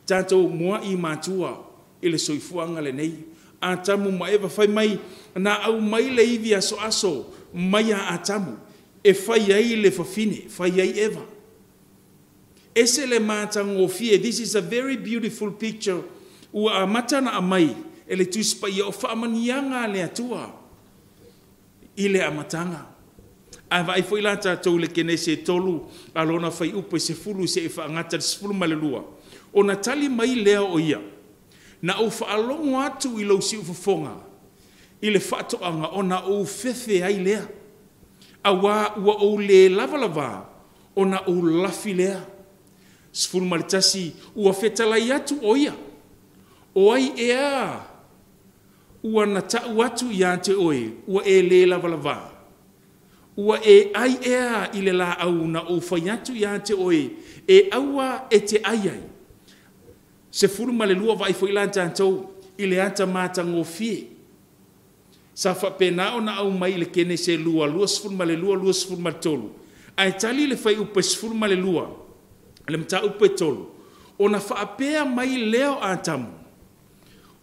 tatou muai matua i le soifuaga lenei. Atamu ma Eva fai mai na aumai le ivi asoaso mai a Atamu e fai ai le fafine, fai ai Eva. Ese le matagofie, this is a very beautiful picture. Ua amata na aumai e le Tusi Paia o faamanuiaga a le Atua i le amataga. Ae vaai foi la tatou le Kenese 3 a lona fuaiupu e 10 seia faagata le 12. Ona tali mai lea o ia, na ou faalogo atu i lou siufofoga i le faatoaga ona ou fefe ai lea. Auā ua ou le lava ona ou lafi lea. 11 ua fetalai atu o ia, o ai ea ua na tau atu ia te oe, ua e le lava. Ua e ai ea i le laau na ou fai atu ia te oe, e aua e te ai ai. 12 vaai foi la tatou i le ata matagofie. Sa faapena ona aumai i le Kenese 2, 22, 23. Ae tali le fuaiupu e 12, le mataupu e 3, ona faapea mai lea o Atamu,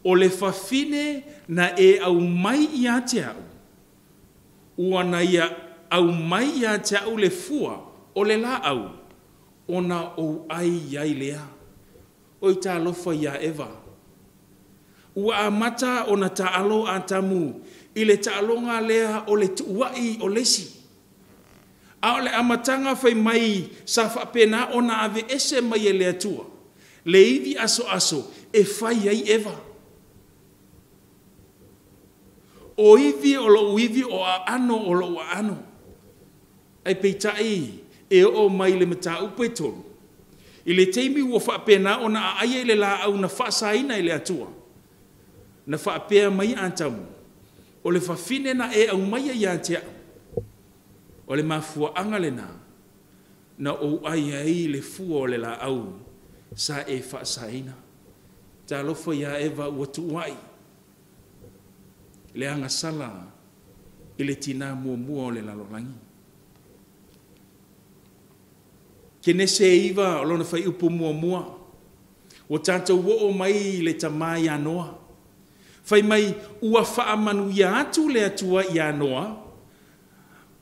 o le fafine na e aumai ia te au, ua na ia aumai ia te au le fua o le laau, ona ou ai ai lea. Oi talofa ia Eva. Ua amata ona taalo Atamu i le taaloga lea o le tuuai o lesi. A o le amataga fai mai sa faapena ona ave ese mai e le Atua, le ivi asoaso e fai ai Eva. O ivi o lou ivi o aano o lou aano. Ai peitai e oo mai le mataupu e 3. I le taimi ua faapena ona aai i le laau na faasaina i le Atua. Na faapea mai Atamu, o le fafine na e aumaia ia te au, o le mafuaaga lena, na ou ai ai le fua o le laau sa e faasaina. Talofa ia Eva ua tuuai, le agasala i le tinā muamua o le lalolagi. Kenese 9 o lona fuaiupu muamua, ua tatou oo mai le tamā ia Noa. Fai mai ua faamanuia atu le Atua ia Noa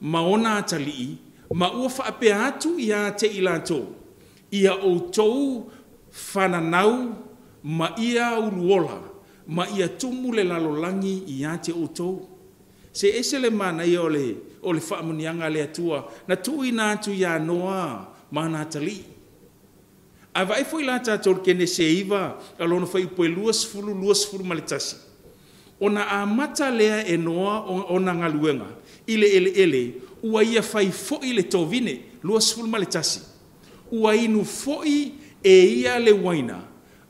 ma ona atalii Ma ua faapea atu ia te i latou, ia outou fananau ma ia uluola, ma ia tumu le lalolagi ia te outou. Se ese le manaia o le faamanuiaga a le Atua na tuuina atu ia Noa ma ana atalii. Ae vaai foi la tatou i le Kenese 9 lona fuaiupu e 20, 21, ona amata lea e Noa ona galuega i le eleele ua ia fai foi le tovine, 21, ua inu foi e ia le uaina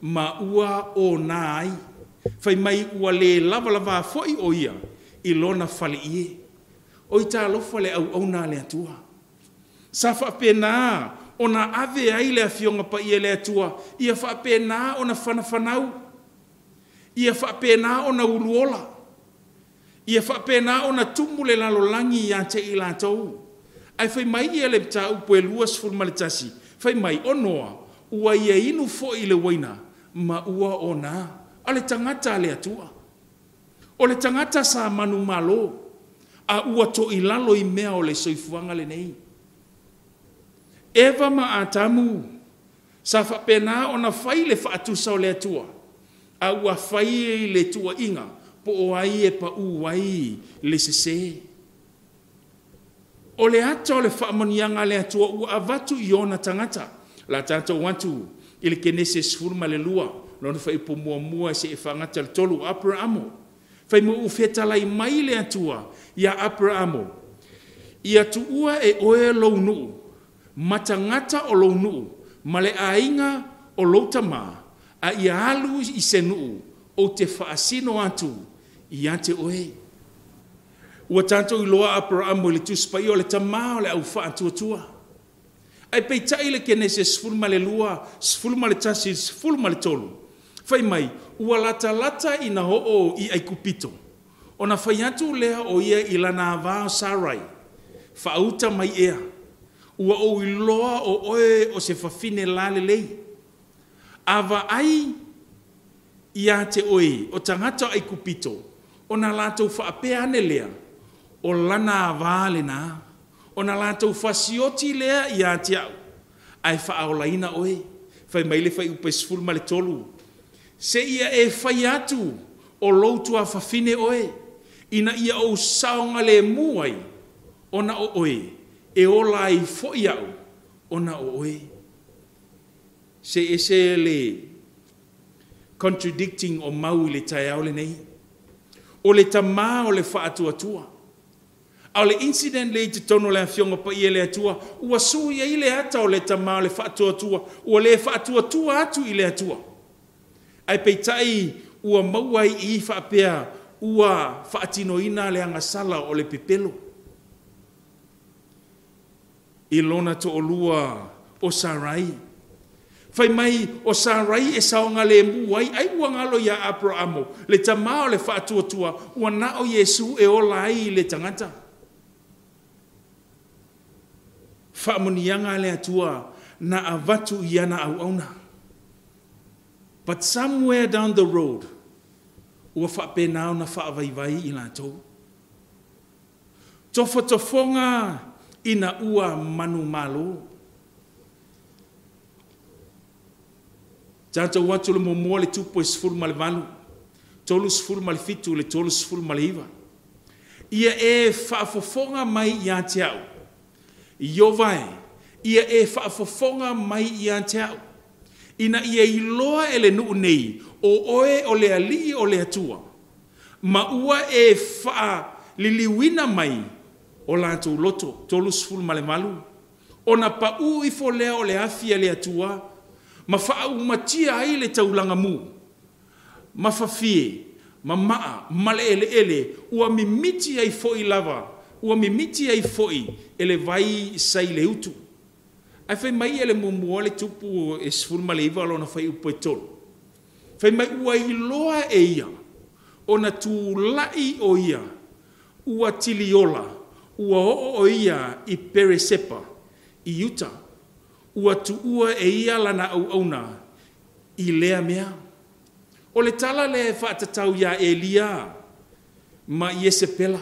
ma ua ona ai. Fai mai ua le lavalava foi o ia i lona faleie. Oi talofa le auauna a le Atua. Sa faapena ona ave ai le afioga paia i le Atua, ia faapena ona fanafanau, ia faapena ona uluola, ia faapena ona tumu le lalolagi ia te i latou. Ae fai mai ia le mataupu e 21, fai mai o Noa, ua ia inu foi le uaina, ma ua ona. O le tagata a le Atua. O le tagata sa manumalo, a ua toilalo i mea o le soifuaga lenei. Eva ma Atamu, sa faapena ona fai le faatusa o le Atua, a ua fai le tuuaiga, po o ai e pau ai le sese. O le ata o le faamanuiaga a le Atua ua avatu i ona tagata. La tatou atu i le Kenese 12, lona fuaiupu muamua seia faagata le 3, Aperamo. Fai mai ua fetalai mai le Atua ia Aperamo, ia tuua e oe lou nuu, ma tagata o lou nuu, ma le aiga o lou tama, a ia alu i se nuu, ou te faasino atu ia te oe. Ua tatou iloa Aperamo i le Tusi Paia o le tama o le au faatuatua. Ae peitai le Kenese 12, 11, 13, fai mai, ua latalata ina oo i Aikupito, ona fai atu lea o ia i lana ava o Sarai, faauta mai ea, ua ou iloa o oe o se fafine lalelei. A vaai ia te oe o tagata o Aikupito, ona latou faapea ane lea, o lana ava lena, ona latou fasioti lea ia te au, ae faaolaina oe. Fai mai le fuaiupu e 13, seia e fai atu o lou tuafafine oe, ina ia ou saogalemu ai, ona o oe, e ola ai foi au, ona o oe. Se ese le contradicting o mau i le taeao lenei. O le tamā o le faatuatua. A o le incident le i totonu o le afioga paia i le Atua, ua sui ai le ata o le tamā o le faatuatua, ua le faatuatua atu i le Atua. Ae peitai ua maua ai i faapea ua faatinoina le agasala o le pepelo. I lona toalua o Sarai. Fai mai o Sarai e saogalemu ai, ai ua ngalo ia Aperamo, le tamā o le faatuatua, ua nao Iesu e ola ai le tagata. Faamanuiaga a le Atua na avatu i ana auauna. But somewhere down the road, ua faapena ona faavaivai i latou. Tofotofoga ina ua manumalo. Tatou atu le muamua le tupu e 18, 37 le 39. Ia e faafofoga mai ia te au, Iovae, ia e faafofoga mai ia te au, ina ia iloa e le nuu nei, o oe o le alii o le Atua, ma ua e faaliliuina mai o latou loto, 38, ona pau ifo lea o le afi a le Atua, ma faaumatia ai le taulaga mu, ma fafie, ma maa, ma le eleele, ua mimiti ai foi lava, ua mimiti ai foi e le vai sai le utu. Ae fai mai e le muamua le tupu e 19 lona fuaiupu e 3. Fai mai ua iloa e ia, ona tulai o ia, ua tiliola, ua oo o ia i Peresepa, i Iuta, ua tuua e ia lana auauna i lea mea. O le tala lea e faatatau ia Elia ma Iesepela.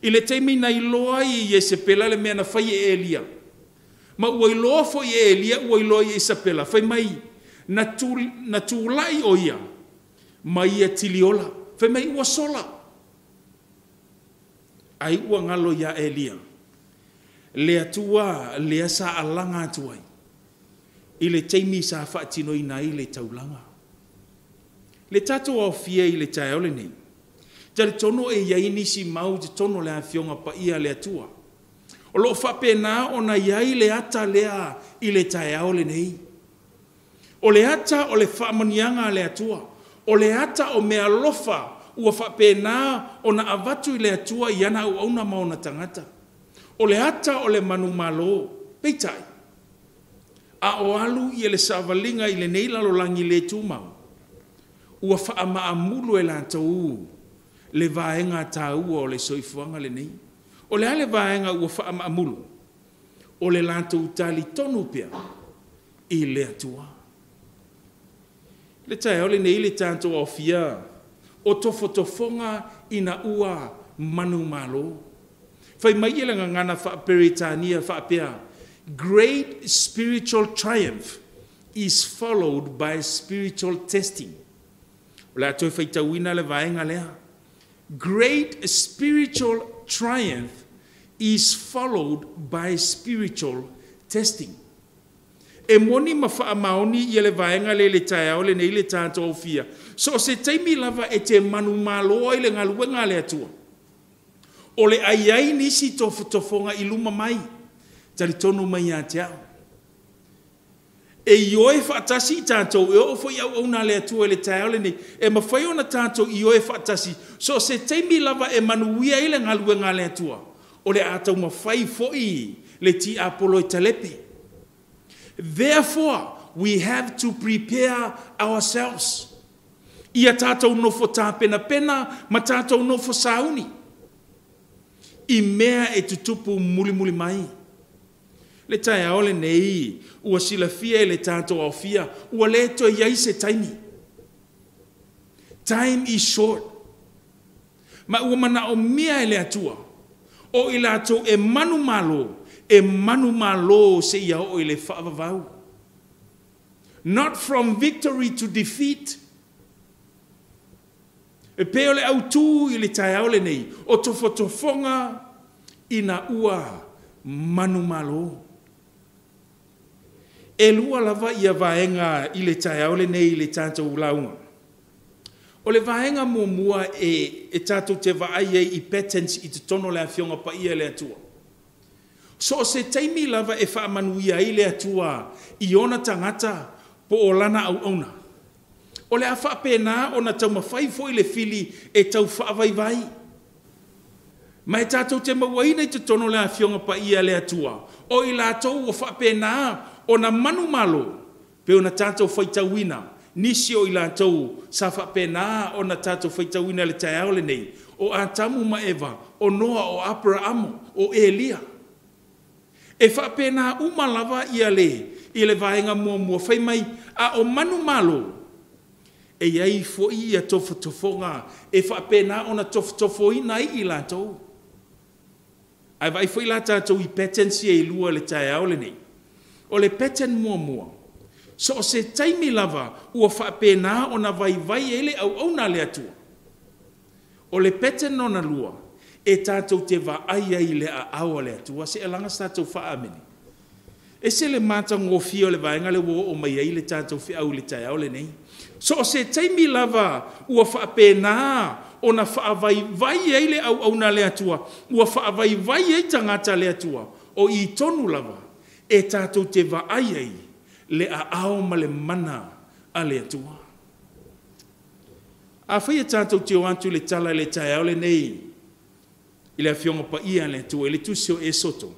I le taimi na iloa ai e Iesepela le mea na fai e Elia, ma ua iloa foi e Elia ua iloa e Iesepela, fai mai, na tulai o ia, ma ia tiliola. Fai mai ua sola. Ai ua ngalo ia Elia. Le atua lea sa alaga atu ai. I le taimi sa faatinoina ai le taulaga. Le tatou aofia i le taeao lenei. Talitonu e iai nisi mau i totonu o le afioga paia a le Atua. O loo faapena ona iai le ata lea i le taeao lenei. O le ata o le faamanuiaga a le Atua. O le ata o meaalofa ua faapena ona avatu i le Atua i ana auauna ma ona tagata. O le ata o le manumalo, peitai, a o alu ia le savaliga i lenei lalolagi le tumau, ua faamaamulu e latou le vaega taua o le soifuaga lenei. O le a le vaega ua faamaamulu? O le latou talitonu pea i le Atua. Le taeao lenei le tatou aofia o tofotofoga ina ua manumalo. Fai mai le gagana faa-Peretania faapea, great spiritual triumph is followed by spiritual testing. O le a toe faitauina le vaega lea. Great spiritual triumph is followed by spiritual testing. E moni ma faamaoni ia le vaega le le taeao lenei le tatou aofia. So o se taimi lava e te manumalo ai le galuega a le Atua. O le aiai nisi tofotofoga i luma mai, talitonu mai ia te au. E ioe faatasi i tatou, e oo foi auauna a le Atua i le taeao lenei, e mafai ona tatou ioe faatasi, so o se taimi lava e manuia ai le galuega a le Atua, o le a taumafai foi le tiapolo e talepe. Therefore, we have to prepare ourselves. Ia tatou nofo tapenapena ma tatou nofo sauni. I mea e tutupu mulimuli mai. Le taeao lenei, ua silafia e le tatou aofia, ua le toe iai se taimi. Time is short. Ma ua manaomia e le Atua, o i latou e manumalo se ia oo i le faavavau. Not from victory to defeat. E pei o le autū i le taeao lenei, o tofotofoga ina ua manumalo. E lua lava ia vaega i le taeao lenei i le tatou lauga. O le vaega muamua e tatou te vaai ai i patterns i totonu o le afioga paia e le Atua. So o se taimi lava e faamanuia ai le Atua i ona tagata po o lana auauna. O le a faapena ona taumafai foi le fili e tau faavaivai. Ma e tatou te mauaina i totonu o le afioga paia le Atua, o i latou ua faapena ona manumalo, pe ona tatou faitauina, nisi o i latou sa faapena ona tatou faitauina le taeao lenei, o Atamu ma Eva, o Noa, o Aperamo, o Elia. E faapena uma lava ia le vaega muamua, fai mai, a o manumalo, e iai foi ia tofotofoga, e faapena ona tofotofoina ai i latou. Ae vaai foi la tatou i patterns ia e lua le taeao lenei. O le pattern muamua, so o se taimi lava ua faapena ona vaivai ai le auauna a le Atua. O le pattern lona lua, e tatou te vaai ai i le aao a le Atua, se alaga sa tatou faaamene. E se le matagofie o le vaega le ua oo mai ai le tatou feau i le taeao lenei. So o se taimi lava ua faapena ona faavaivai ai le auauna a le Atua, ua faavaivai ai tagata a le Atua, o i tonu lava e tatou te vaai ai le aao ma le mana a le Atua. A fai e tatou te o atu le tala i le taeao lenei, i le afioga paia a le Atua, i le tusi o Esoto,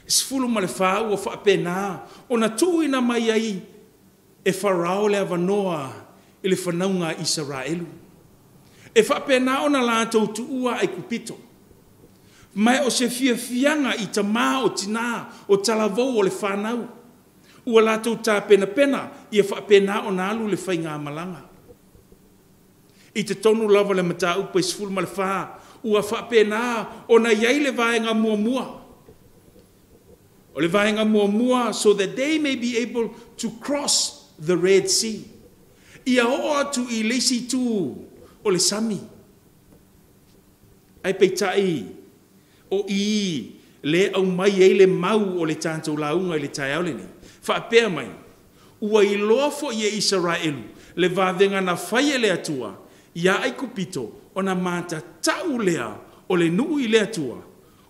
14 ua faapena ona tuuina mai ai e Farao le avanoa i le fanauga a Isaraelu. E faapena ona latou tuua Aikupito. Ma o se fiafiaga i tamā o tinā o talavou o le whanau. Ua latou tapenapena ia faapena ona alu le faigamalaga. I te tonu lava le mataupu e 14, ua faapena ona i ai le vaega muamua. O le vaega muamua, so that they may be able to cross the Red Sea. Ia oo atu i le isi itu o le sami. Ae peitai, o i le aumai ai le mau o le tatou lauga i le taeao lenei. Faapea mai, ua iloa foi e Isaraelu le vavega na fai e le Atua ia Aikupito ona matatau lea o le nuu i le Atua,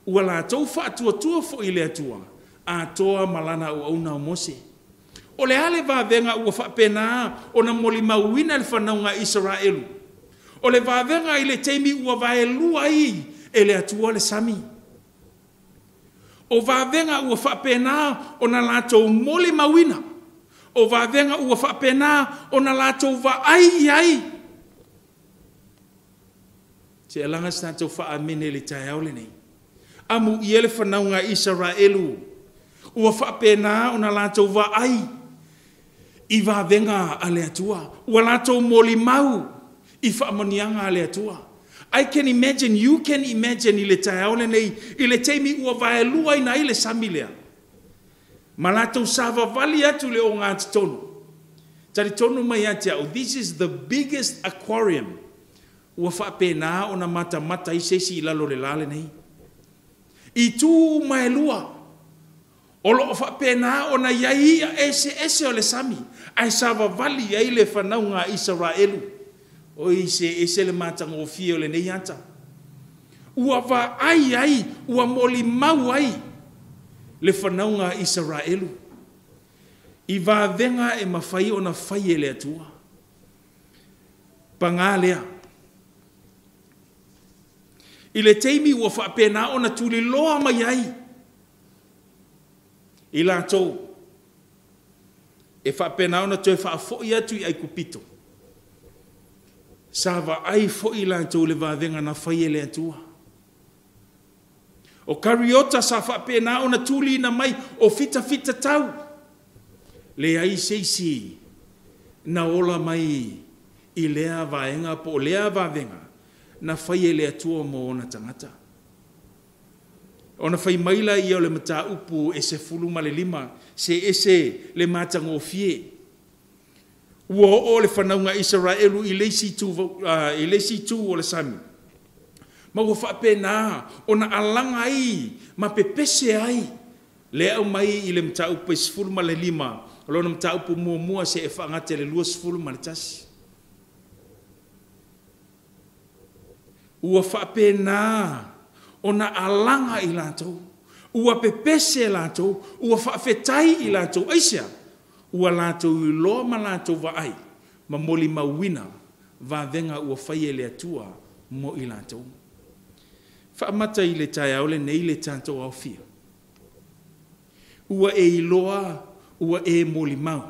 ua latou faatuatua foi i le Atua, atoa ma lana auauna o Mose. O le a le vavega ua faapena ona molimauina le fanauga a Isaraelu? O le vavega i le taimi ua vaelua ai e le Atua le sami. O vavega ua faapena ona latou molimauina. O vavega ua faapena ona latou vaai i ai. Se alaga se tatou faamene i le taeao lenei. Amu ia le fanauga a Isaraelu ua faapena ona latou vaai i vavega a le Atua. Ua latou molimau i faamanuiaga a le Atua. I can imagine, you can imagine i le taeao lenei, i le taimi ua vaeluaina ai le sami lea. Ma latou savavali atu le ogatotonu. Talitonu mai ia te au, this is the biggest aquarium ua faapena ona matamata ai se isi i lalo o le la lenei. I tu uma e lua, o loo faapena ona i ai ia eseese o le sami, ae savavali ai le fanauga a Isaraelu. Oi se ese le matagofie o lenei ata. Ua vaai ai, ua molimau ai le fanauga a Isaraelu i vavega e mafai ona fai e le Atua. Paga lea, i le taimi ua faapena ona tuliloa mai ai i latou e faapena ona toe faafoi atu i Aikupito, sa vaai foi latou i le vavega na fai e le Atua. O kariota sa faapena ona tuliina mai o fitafitatau, leai se isi na ola mai i lea vaega po o lea vavega na fai e le Atua mo ona tagata. Ona fai mai laia o le mataupu e 15, se ese le matagofie. Ua oo le fanauga Isaraelu i le isi itu o le sami, ma ua faapena ona alaga ai ma pepese ai le aumai i le mataupu e 15, o lona mataupu muamua se e faagata i le 21. Ua faapena ona alaga i latou, ua pepese latou, ua faafetai i latou. Aisea? Ua latou iloa ma latou vaai ma molimauina vavega ua fai e le Atua mo i latou. Faamata i le taeao lenei le tatou aofia. Ua e iloa, ua e molimau,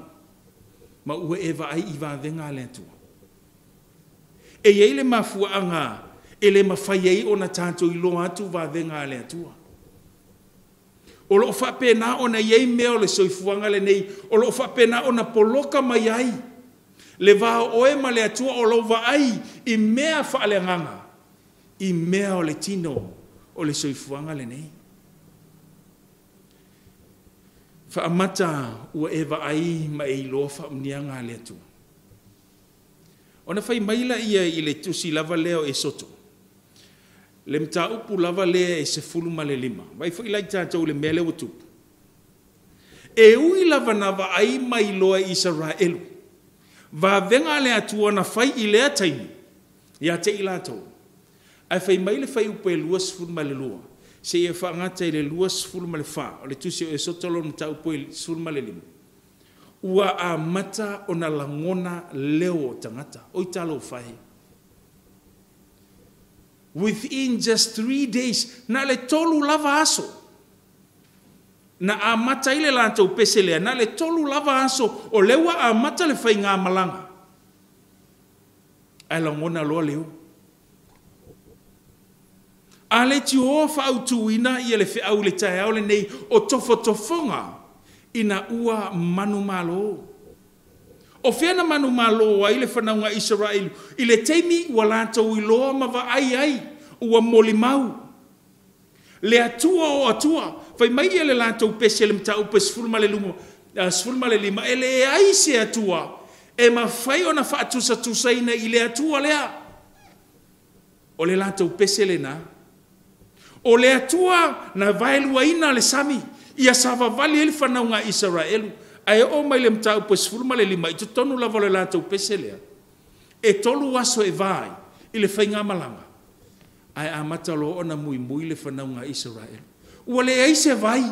ma ua e vaai i vavega a le Atua. E i ai le mafuaaga e le mafai ai ona tatou iloa atu vavega a le Atua. O loo faapena ona i ai mea o le soifuaga lenei, o loo faapena ona poloka mai ai le va o oe ma le Atua o lou vaai i mea faaleagaga, i mea o le tino o le soifuaga lenei. Faamata ua e vaai ma e iloa faamanuiaga a le Atua. Ona fai mai laia i le tusi lava lea o Esoto, le mataupu lava lea e 15, vai foi la i tatou le mea lea ua tupu. E ui lava na vaai mai loa i Isaraelu, vavega a le Atua na fai i lea taimi ia te i latou. Ae fai mai le fuaiupu e 22, seia faagata i le 24, o le tusi o Esoto lona mataupu e 15, ua amata ona lagona leo o tagata. Oi talofa e. Within just 3 days, na le 3 lava aso, na amata ai le latou pese lea, na le 3 lava aso, o lea ua amata le faigamalaga. Ae lagona loa leo. A le tioa faautuina ia le feau le taeao lenei o tofotofoga ina ua manumalo. O fea na manumalo ai le fanauga Isaraelu i le taimi ua latou iloa ma vaai ai Ua molimau le Atua o Atua. Fai mai ia le latou pese le mataupu e 15, e leai se Atua e mafai ona faatusatusaina i le Atua lea. O le latou pese lena. O le Atua na vaeluaina le sami ia savavali ai le fanauga a Isaraelu. Ae oo mai le mataupu e 15 i totonu lava o le latou pese lea. E 3 aso e va ai i le faigamalaga. Ae amata loa ona muimui le fanauga a Isaraelu. Ua leai se vai.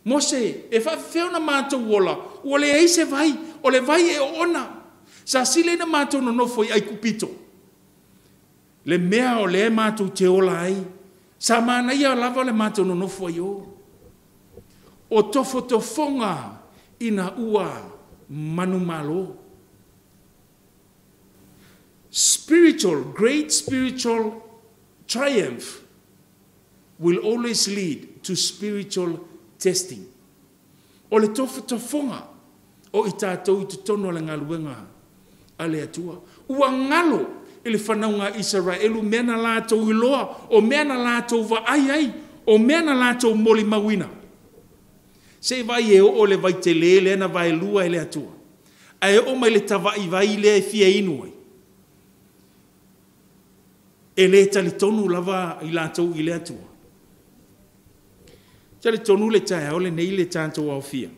Mose, e faafefea ona matou ola, ua leai se vai, o le vai e oona. Sa sili ona matou nonofo i Aikupito. Le mea o lea matou te ola ai, sa manaia lava le matou nonofo ai o. O tofotofoga ina ua manumalo. Spiritual, great spiritual triumph will always lead to spiritual testing. O le tofotofoga o i tatou i totonu o le galuega a le Atua. Ua galo i le fanauga a Isaraelu mea na latou iloa, o mea na latou vaai ai, o mea na latou molimauina. Se i vaai e oo le vaitele lea na vaelua e le Atua. Ae oo mai le tavaivai vai lea e fia inu ai. E le talitonu lava i latou i le Atua. Talitonu le taeao lenei le tatou aofia.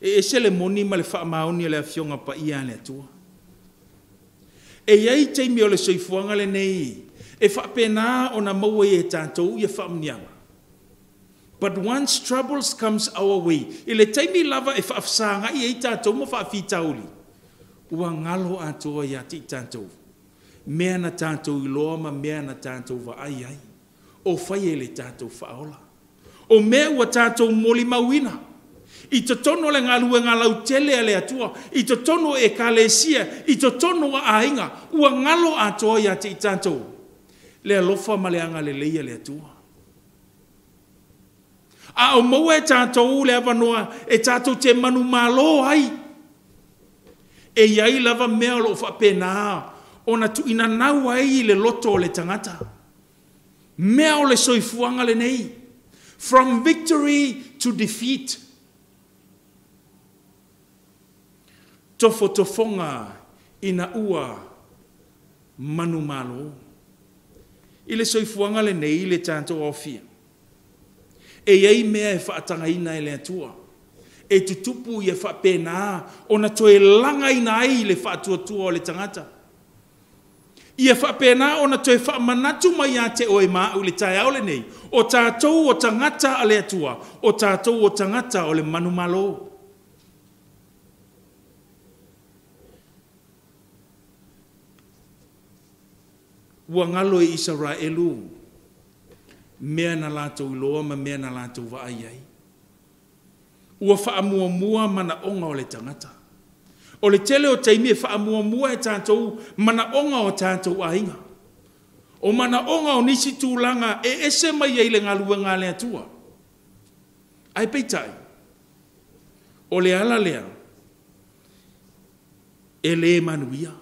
E ese le moni ma le faamaoni o le afioga paia a le Atua. E iai taimi o le soifuaga lenei e faapena ona maua ai e tatou ia faamuniaga. But once troubles comes our way, i le taimi lava e faafesagai ai tatou ma faafitauli, ua galo atoa ia te i tatou mea na tatou iloa ma mea na tatou vaai ai, o fai e le tatou faaola. O mea ua tatou molimauina i totonu o le galuega lautele a le Atua, i totonu o ekalesia, i totonu o aiga, ua galo atoa ia te i tatou le alofa ma le agalelei a le Atua. A o maua e tatou le avanoa e tatou te manumalo ai, e iai lava mea o loo faapena ona tuuinanau ai i le loto o le tagata. Mea o le soifuaga lenei. From victory to defeat. Tofotofoga ina ua manumalo. I le soifuaga lenei le tatou aofia. E iai mea e faatagaina e le Atua. E tutupu ia faapena ona toe lagaina ai le faatuatua o le tagata. Ia faapena ona toe faamanatu mai ia te oe ma au i le taeao lenei. O tatou o tagata a le Atua, o tatou o tagata o le manumalo. Ua galo e Isaraelu mea na latou iloa ma mea na latou vaai ai. Ua faamuamua manaoga o le tagata. O le tele o taimi e faamuamua e tatou manaoga o tatou aiga. O manaoga o nisi tulaga e ese mai ai le galuega a le Atua. Ae peitai, o le ala lea e le manuia.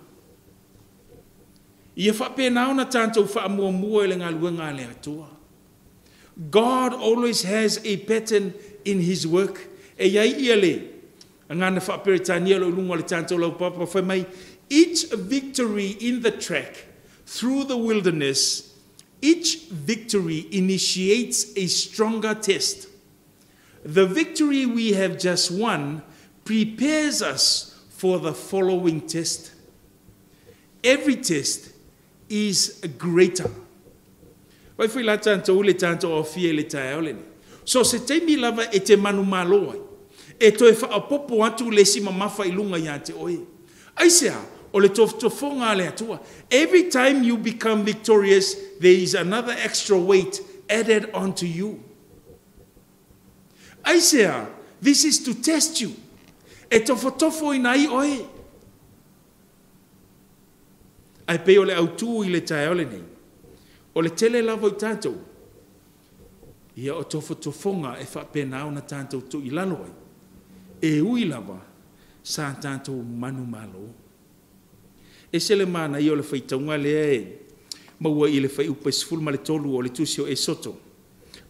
Ia faapena ona tatou faamuamua i le galuega a le Atua. God always has a pattern in his work. E iai ia le agana faaperetania o lo o i luga o le tatou laupapa fai mai, each victory in the track through the wilderness, each victory initiates a stronger test. The victory we have just won prepares us for the following test. Every test is greater. Vai foi la tatou le tatou aofia i le taeao lenei. So se taimi lava e te manumalo ai, e toe faaopoopo atu le isi mamafa i luga ia te oe. Aisea, o le tofotofoga a le Atua. Every time you become victorious, there is another extra weight added onto you. Aisea, this is to test you. E tofotofoina ai oe. Ae pei o le autū i le taeao lenei, o le tele lava o i tatou, ia o tofotofoga e faapena ona tatou tuu i lalo ai, e ui lava sa tatou manumalo. Ese le manaia o le faitauga lea e maua i le fuaiupu e 13 o le tusi o Esoto,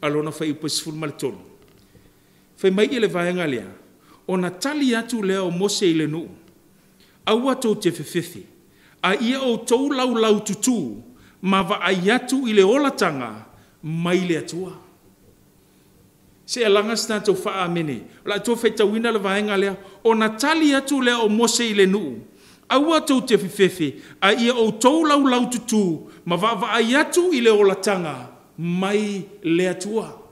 a lona fuaiupu e 13. Fai mai i le vaega lea, ona tali atu lea o Mose i le nuu, aua tou te fefefe, a ia outou laulau tutū, ma vaai atu i le olataga mai le Atua. Se alaga se tatou faaamene. O le a tou faitauina le vaega lea. Ona tali atu lea o Mose i le nuu, aua tou te fefefe, a ia outou laulau tutū, ma vaavaai atu i le olataga mai le Atua.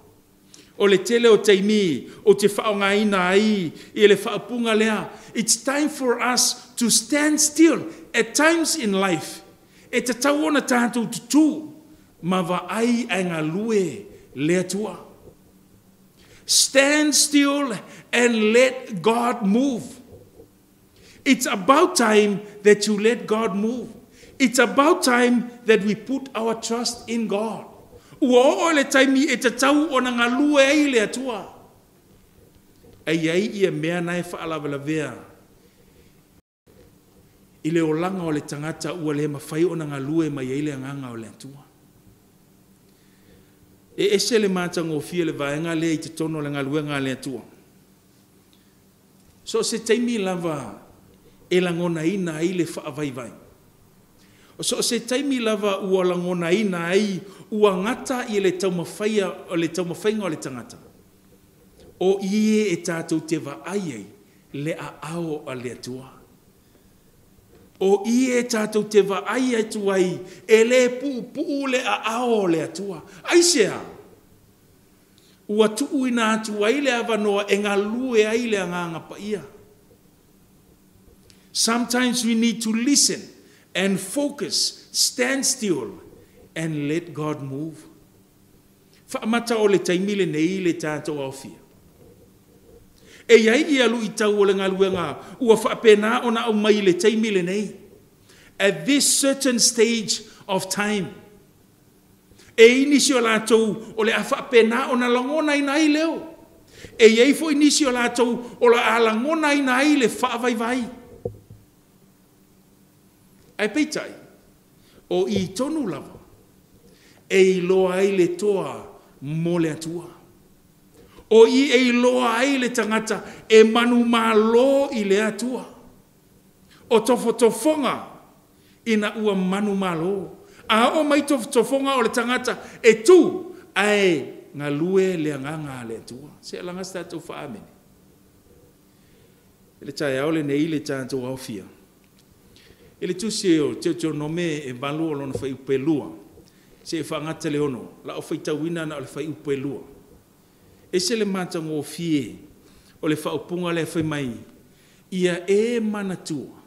O le tele o taimi o te faaaogaina ai i le faaupuga lea. It's time for us to stand still at times in life. E tatau ona tatou tutū ma vaai ae galue le Atua. Stand still and let God move. It's about time that you let God move. It's about time that we put our trust in God. Ua oo le taimi e tatau ona galue ai le Atua. Ai ai ia mea na e faalavelavea i le olaga o le tagata ua le mafai ona galue mai ai le agaga o le Atua. E ese le matagofie le vaega lea i totonu o le galuega a le Atua. So o se taimi lava e lagonaina ai le faavaivai. O so o se taimi lava ua lagonaina ai ua gata i le taumafaia o le taumafaiga o le tagata. O ie e tatou te vaai ai le aao a le Atua. O ie e tatou te vaai atu ai e le puupuu le aao o le Atua. Aisea? Ua tuuina atu ai le avanoa e galue ai le agaga paia. Sometimes we need to listen and focus, stand still and let God move. Faamata o le taimi lenei le tatou aofia. E iai ia luitau o le galuega ua faapena ona aumai i le taimi lenei. At this certain stage of time, e i ai nisi o latou o le a faapena ona lagonaina ai leo. E i ai foi nisi o latou o le a lagonaina ai le faavaivai. Ae peitai, o i tonu lava e iloa ai le toa mo le Atua. O i e iloa ai le tagata e manumalo i le Atua. O tofotofoga ina ua manumalo. A oo mai tofotofoga o le tagata e tu ae galue le agaga a le Atua. Se alaga se tatou faaamene. I le taeao lenei le tatou aofia. I le tusi o Teuteronome e 8 o lona fuaiupu e 2. Se e faagata le 6. La o faitauina na o le fuaiupu e 2. Ese le matagofie o le faaupuga lea fai mai, ia e manatua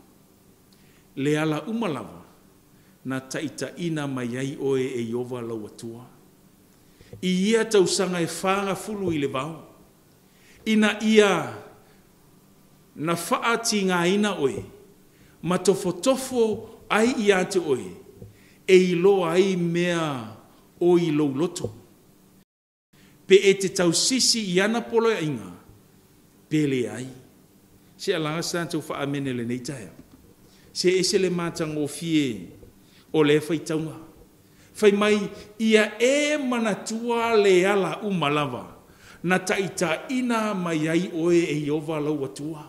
le ala uma lava na taitaiina mai ai oe e Ieova lou Atua. I ia tausaga e 40 i le vao, ina ia na faatigaina oe, ma tofotofo ai ia te oe, e iloa ai mea o i lou loto. Pe e te tausisi i ana poloaiga, pe leai. Se alaga se tatou faaamene lenei taeao. Se ese le matagofie o lea faitauga. Fai mai, ia e manatua le ala uma lava, na taitaiina mai ai oe e Ieova lou Atua.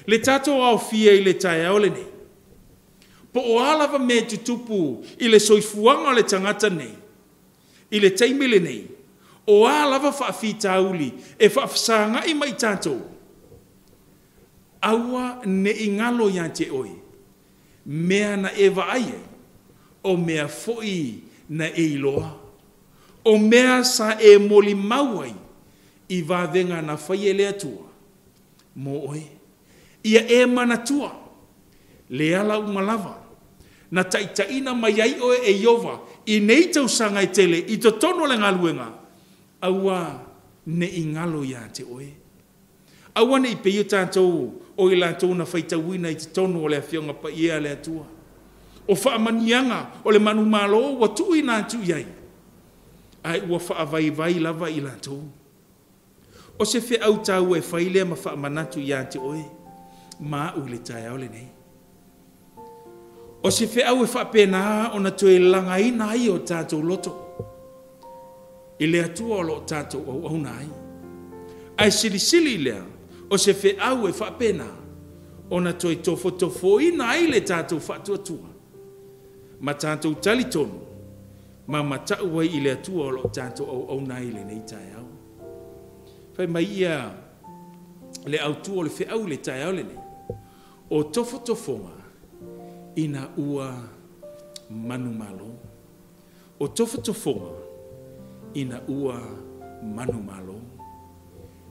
Le tatou aofia i le taeao lenei, po o a lava mea e tutupu i le soifuaga o le tagata nei, i le taimi lenei, o a lava faafitauli e faafesagai ma i tatou, aua ne i galo ia te oe, mea na e vaai ai, o mea foi na e iloa, o mea sa e molimau ai i vavega na fai e le Atua mo oe. Ia e manatua le ala uma lava na taitaiina mai ai oe e Ieova i nei tausaga e tele i totonu o le galuega, aua ne i galo ia te oe. Aua ne i pei o tatou o i latou na faitauina i totonu o le Afioga Paia a le Atua. O faamaniaga o le manumalo ua tuuina atu i ai, ae ua faavaivai lava i latou. O se feau taua e fai lea ma faamanatu ia te oe ma au i le taeao lenei. O se feau e faapena ona toe lagaina ai o tatou loto i le Atua o loo tatou auauna ai. Ae silisili i lea, o se feau e faapena ona toe tofotofoina ai le tatou faatuatua ma tatou talitonu ma matau ai i le Atua o loo tatou auauna ai i lenei taeao. Fai mai ia le autu o le feau i le taeao lenei, o tofotofoga ina ua manumalo. O tofotofoga ina ua manumalo.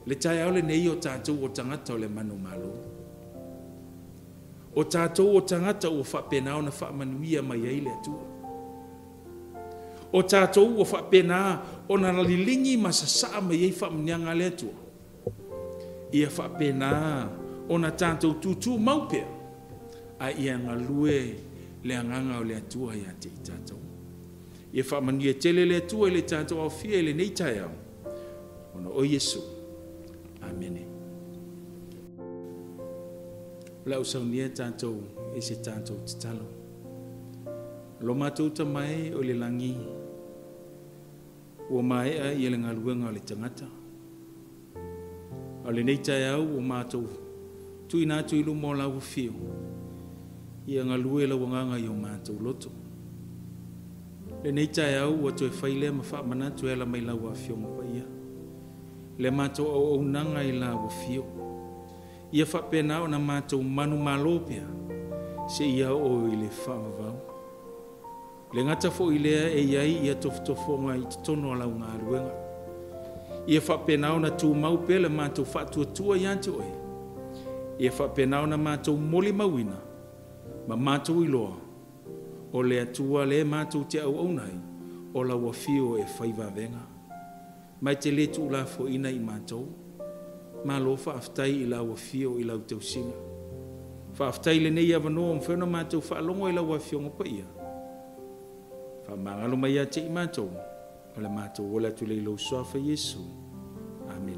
Le taeao lenei o tatou o tagata o le manumalo. O tatou o tagata ua faapena ona faamanuia mai ai le Atua. O tatou ua faapena ona liligi ma sasaa mai ai faamanuiaga a le Atua. Ia faapena ona tatou tutu mau pea, a ia galue le agaga o le Atua ia te i tatou. Ia faamanuia tele le Atua i le tatou aofia i lenei taeao. Ona o Iesu. Amene. O le a ou saunia tatou i se tatou tatalo. Lo matou Tama e o i le lagi, ua maea ia le galuega a le tagata. A o lenei taeao ua matou tuuina atu i luma o lau afio, ia galue lau agaga i o matou loto. Lenei taeao ua toe fai lea ma faamanatu e ala mai lau afioga paia. Le matou auaunaga i lau afio. Ia faapena ona matou manumalo pea, seia oo i le faavavau. Le gata foi lea e i ai ia tofotofoga i totonu o lau galuega. Ia faapena ona tumau pea le matou faatuatua ia te oe. Ia faapena ona matou molimauina ma matou iloa o le Atua le matou te auauna ai, o lau afio e fai vavega. Mai te le tuulafoaiina i matou. Malo faafetai i lau afio i lau tausiga. Faafetai lenei avanoa ua mafai ona matou faalogo i lau afioga paia. Faamagalo mai ia te i matou, o le matou ola atu lea i lou suafa Iesu. Amene.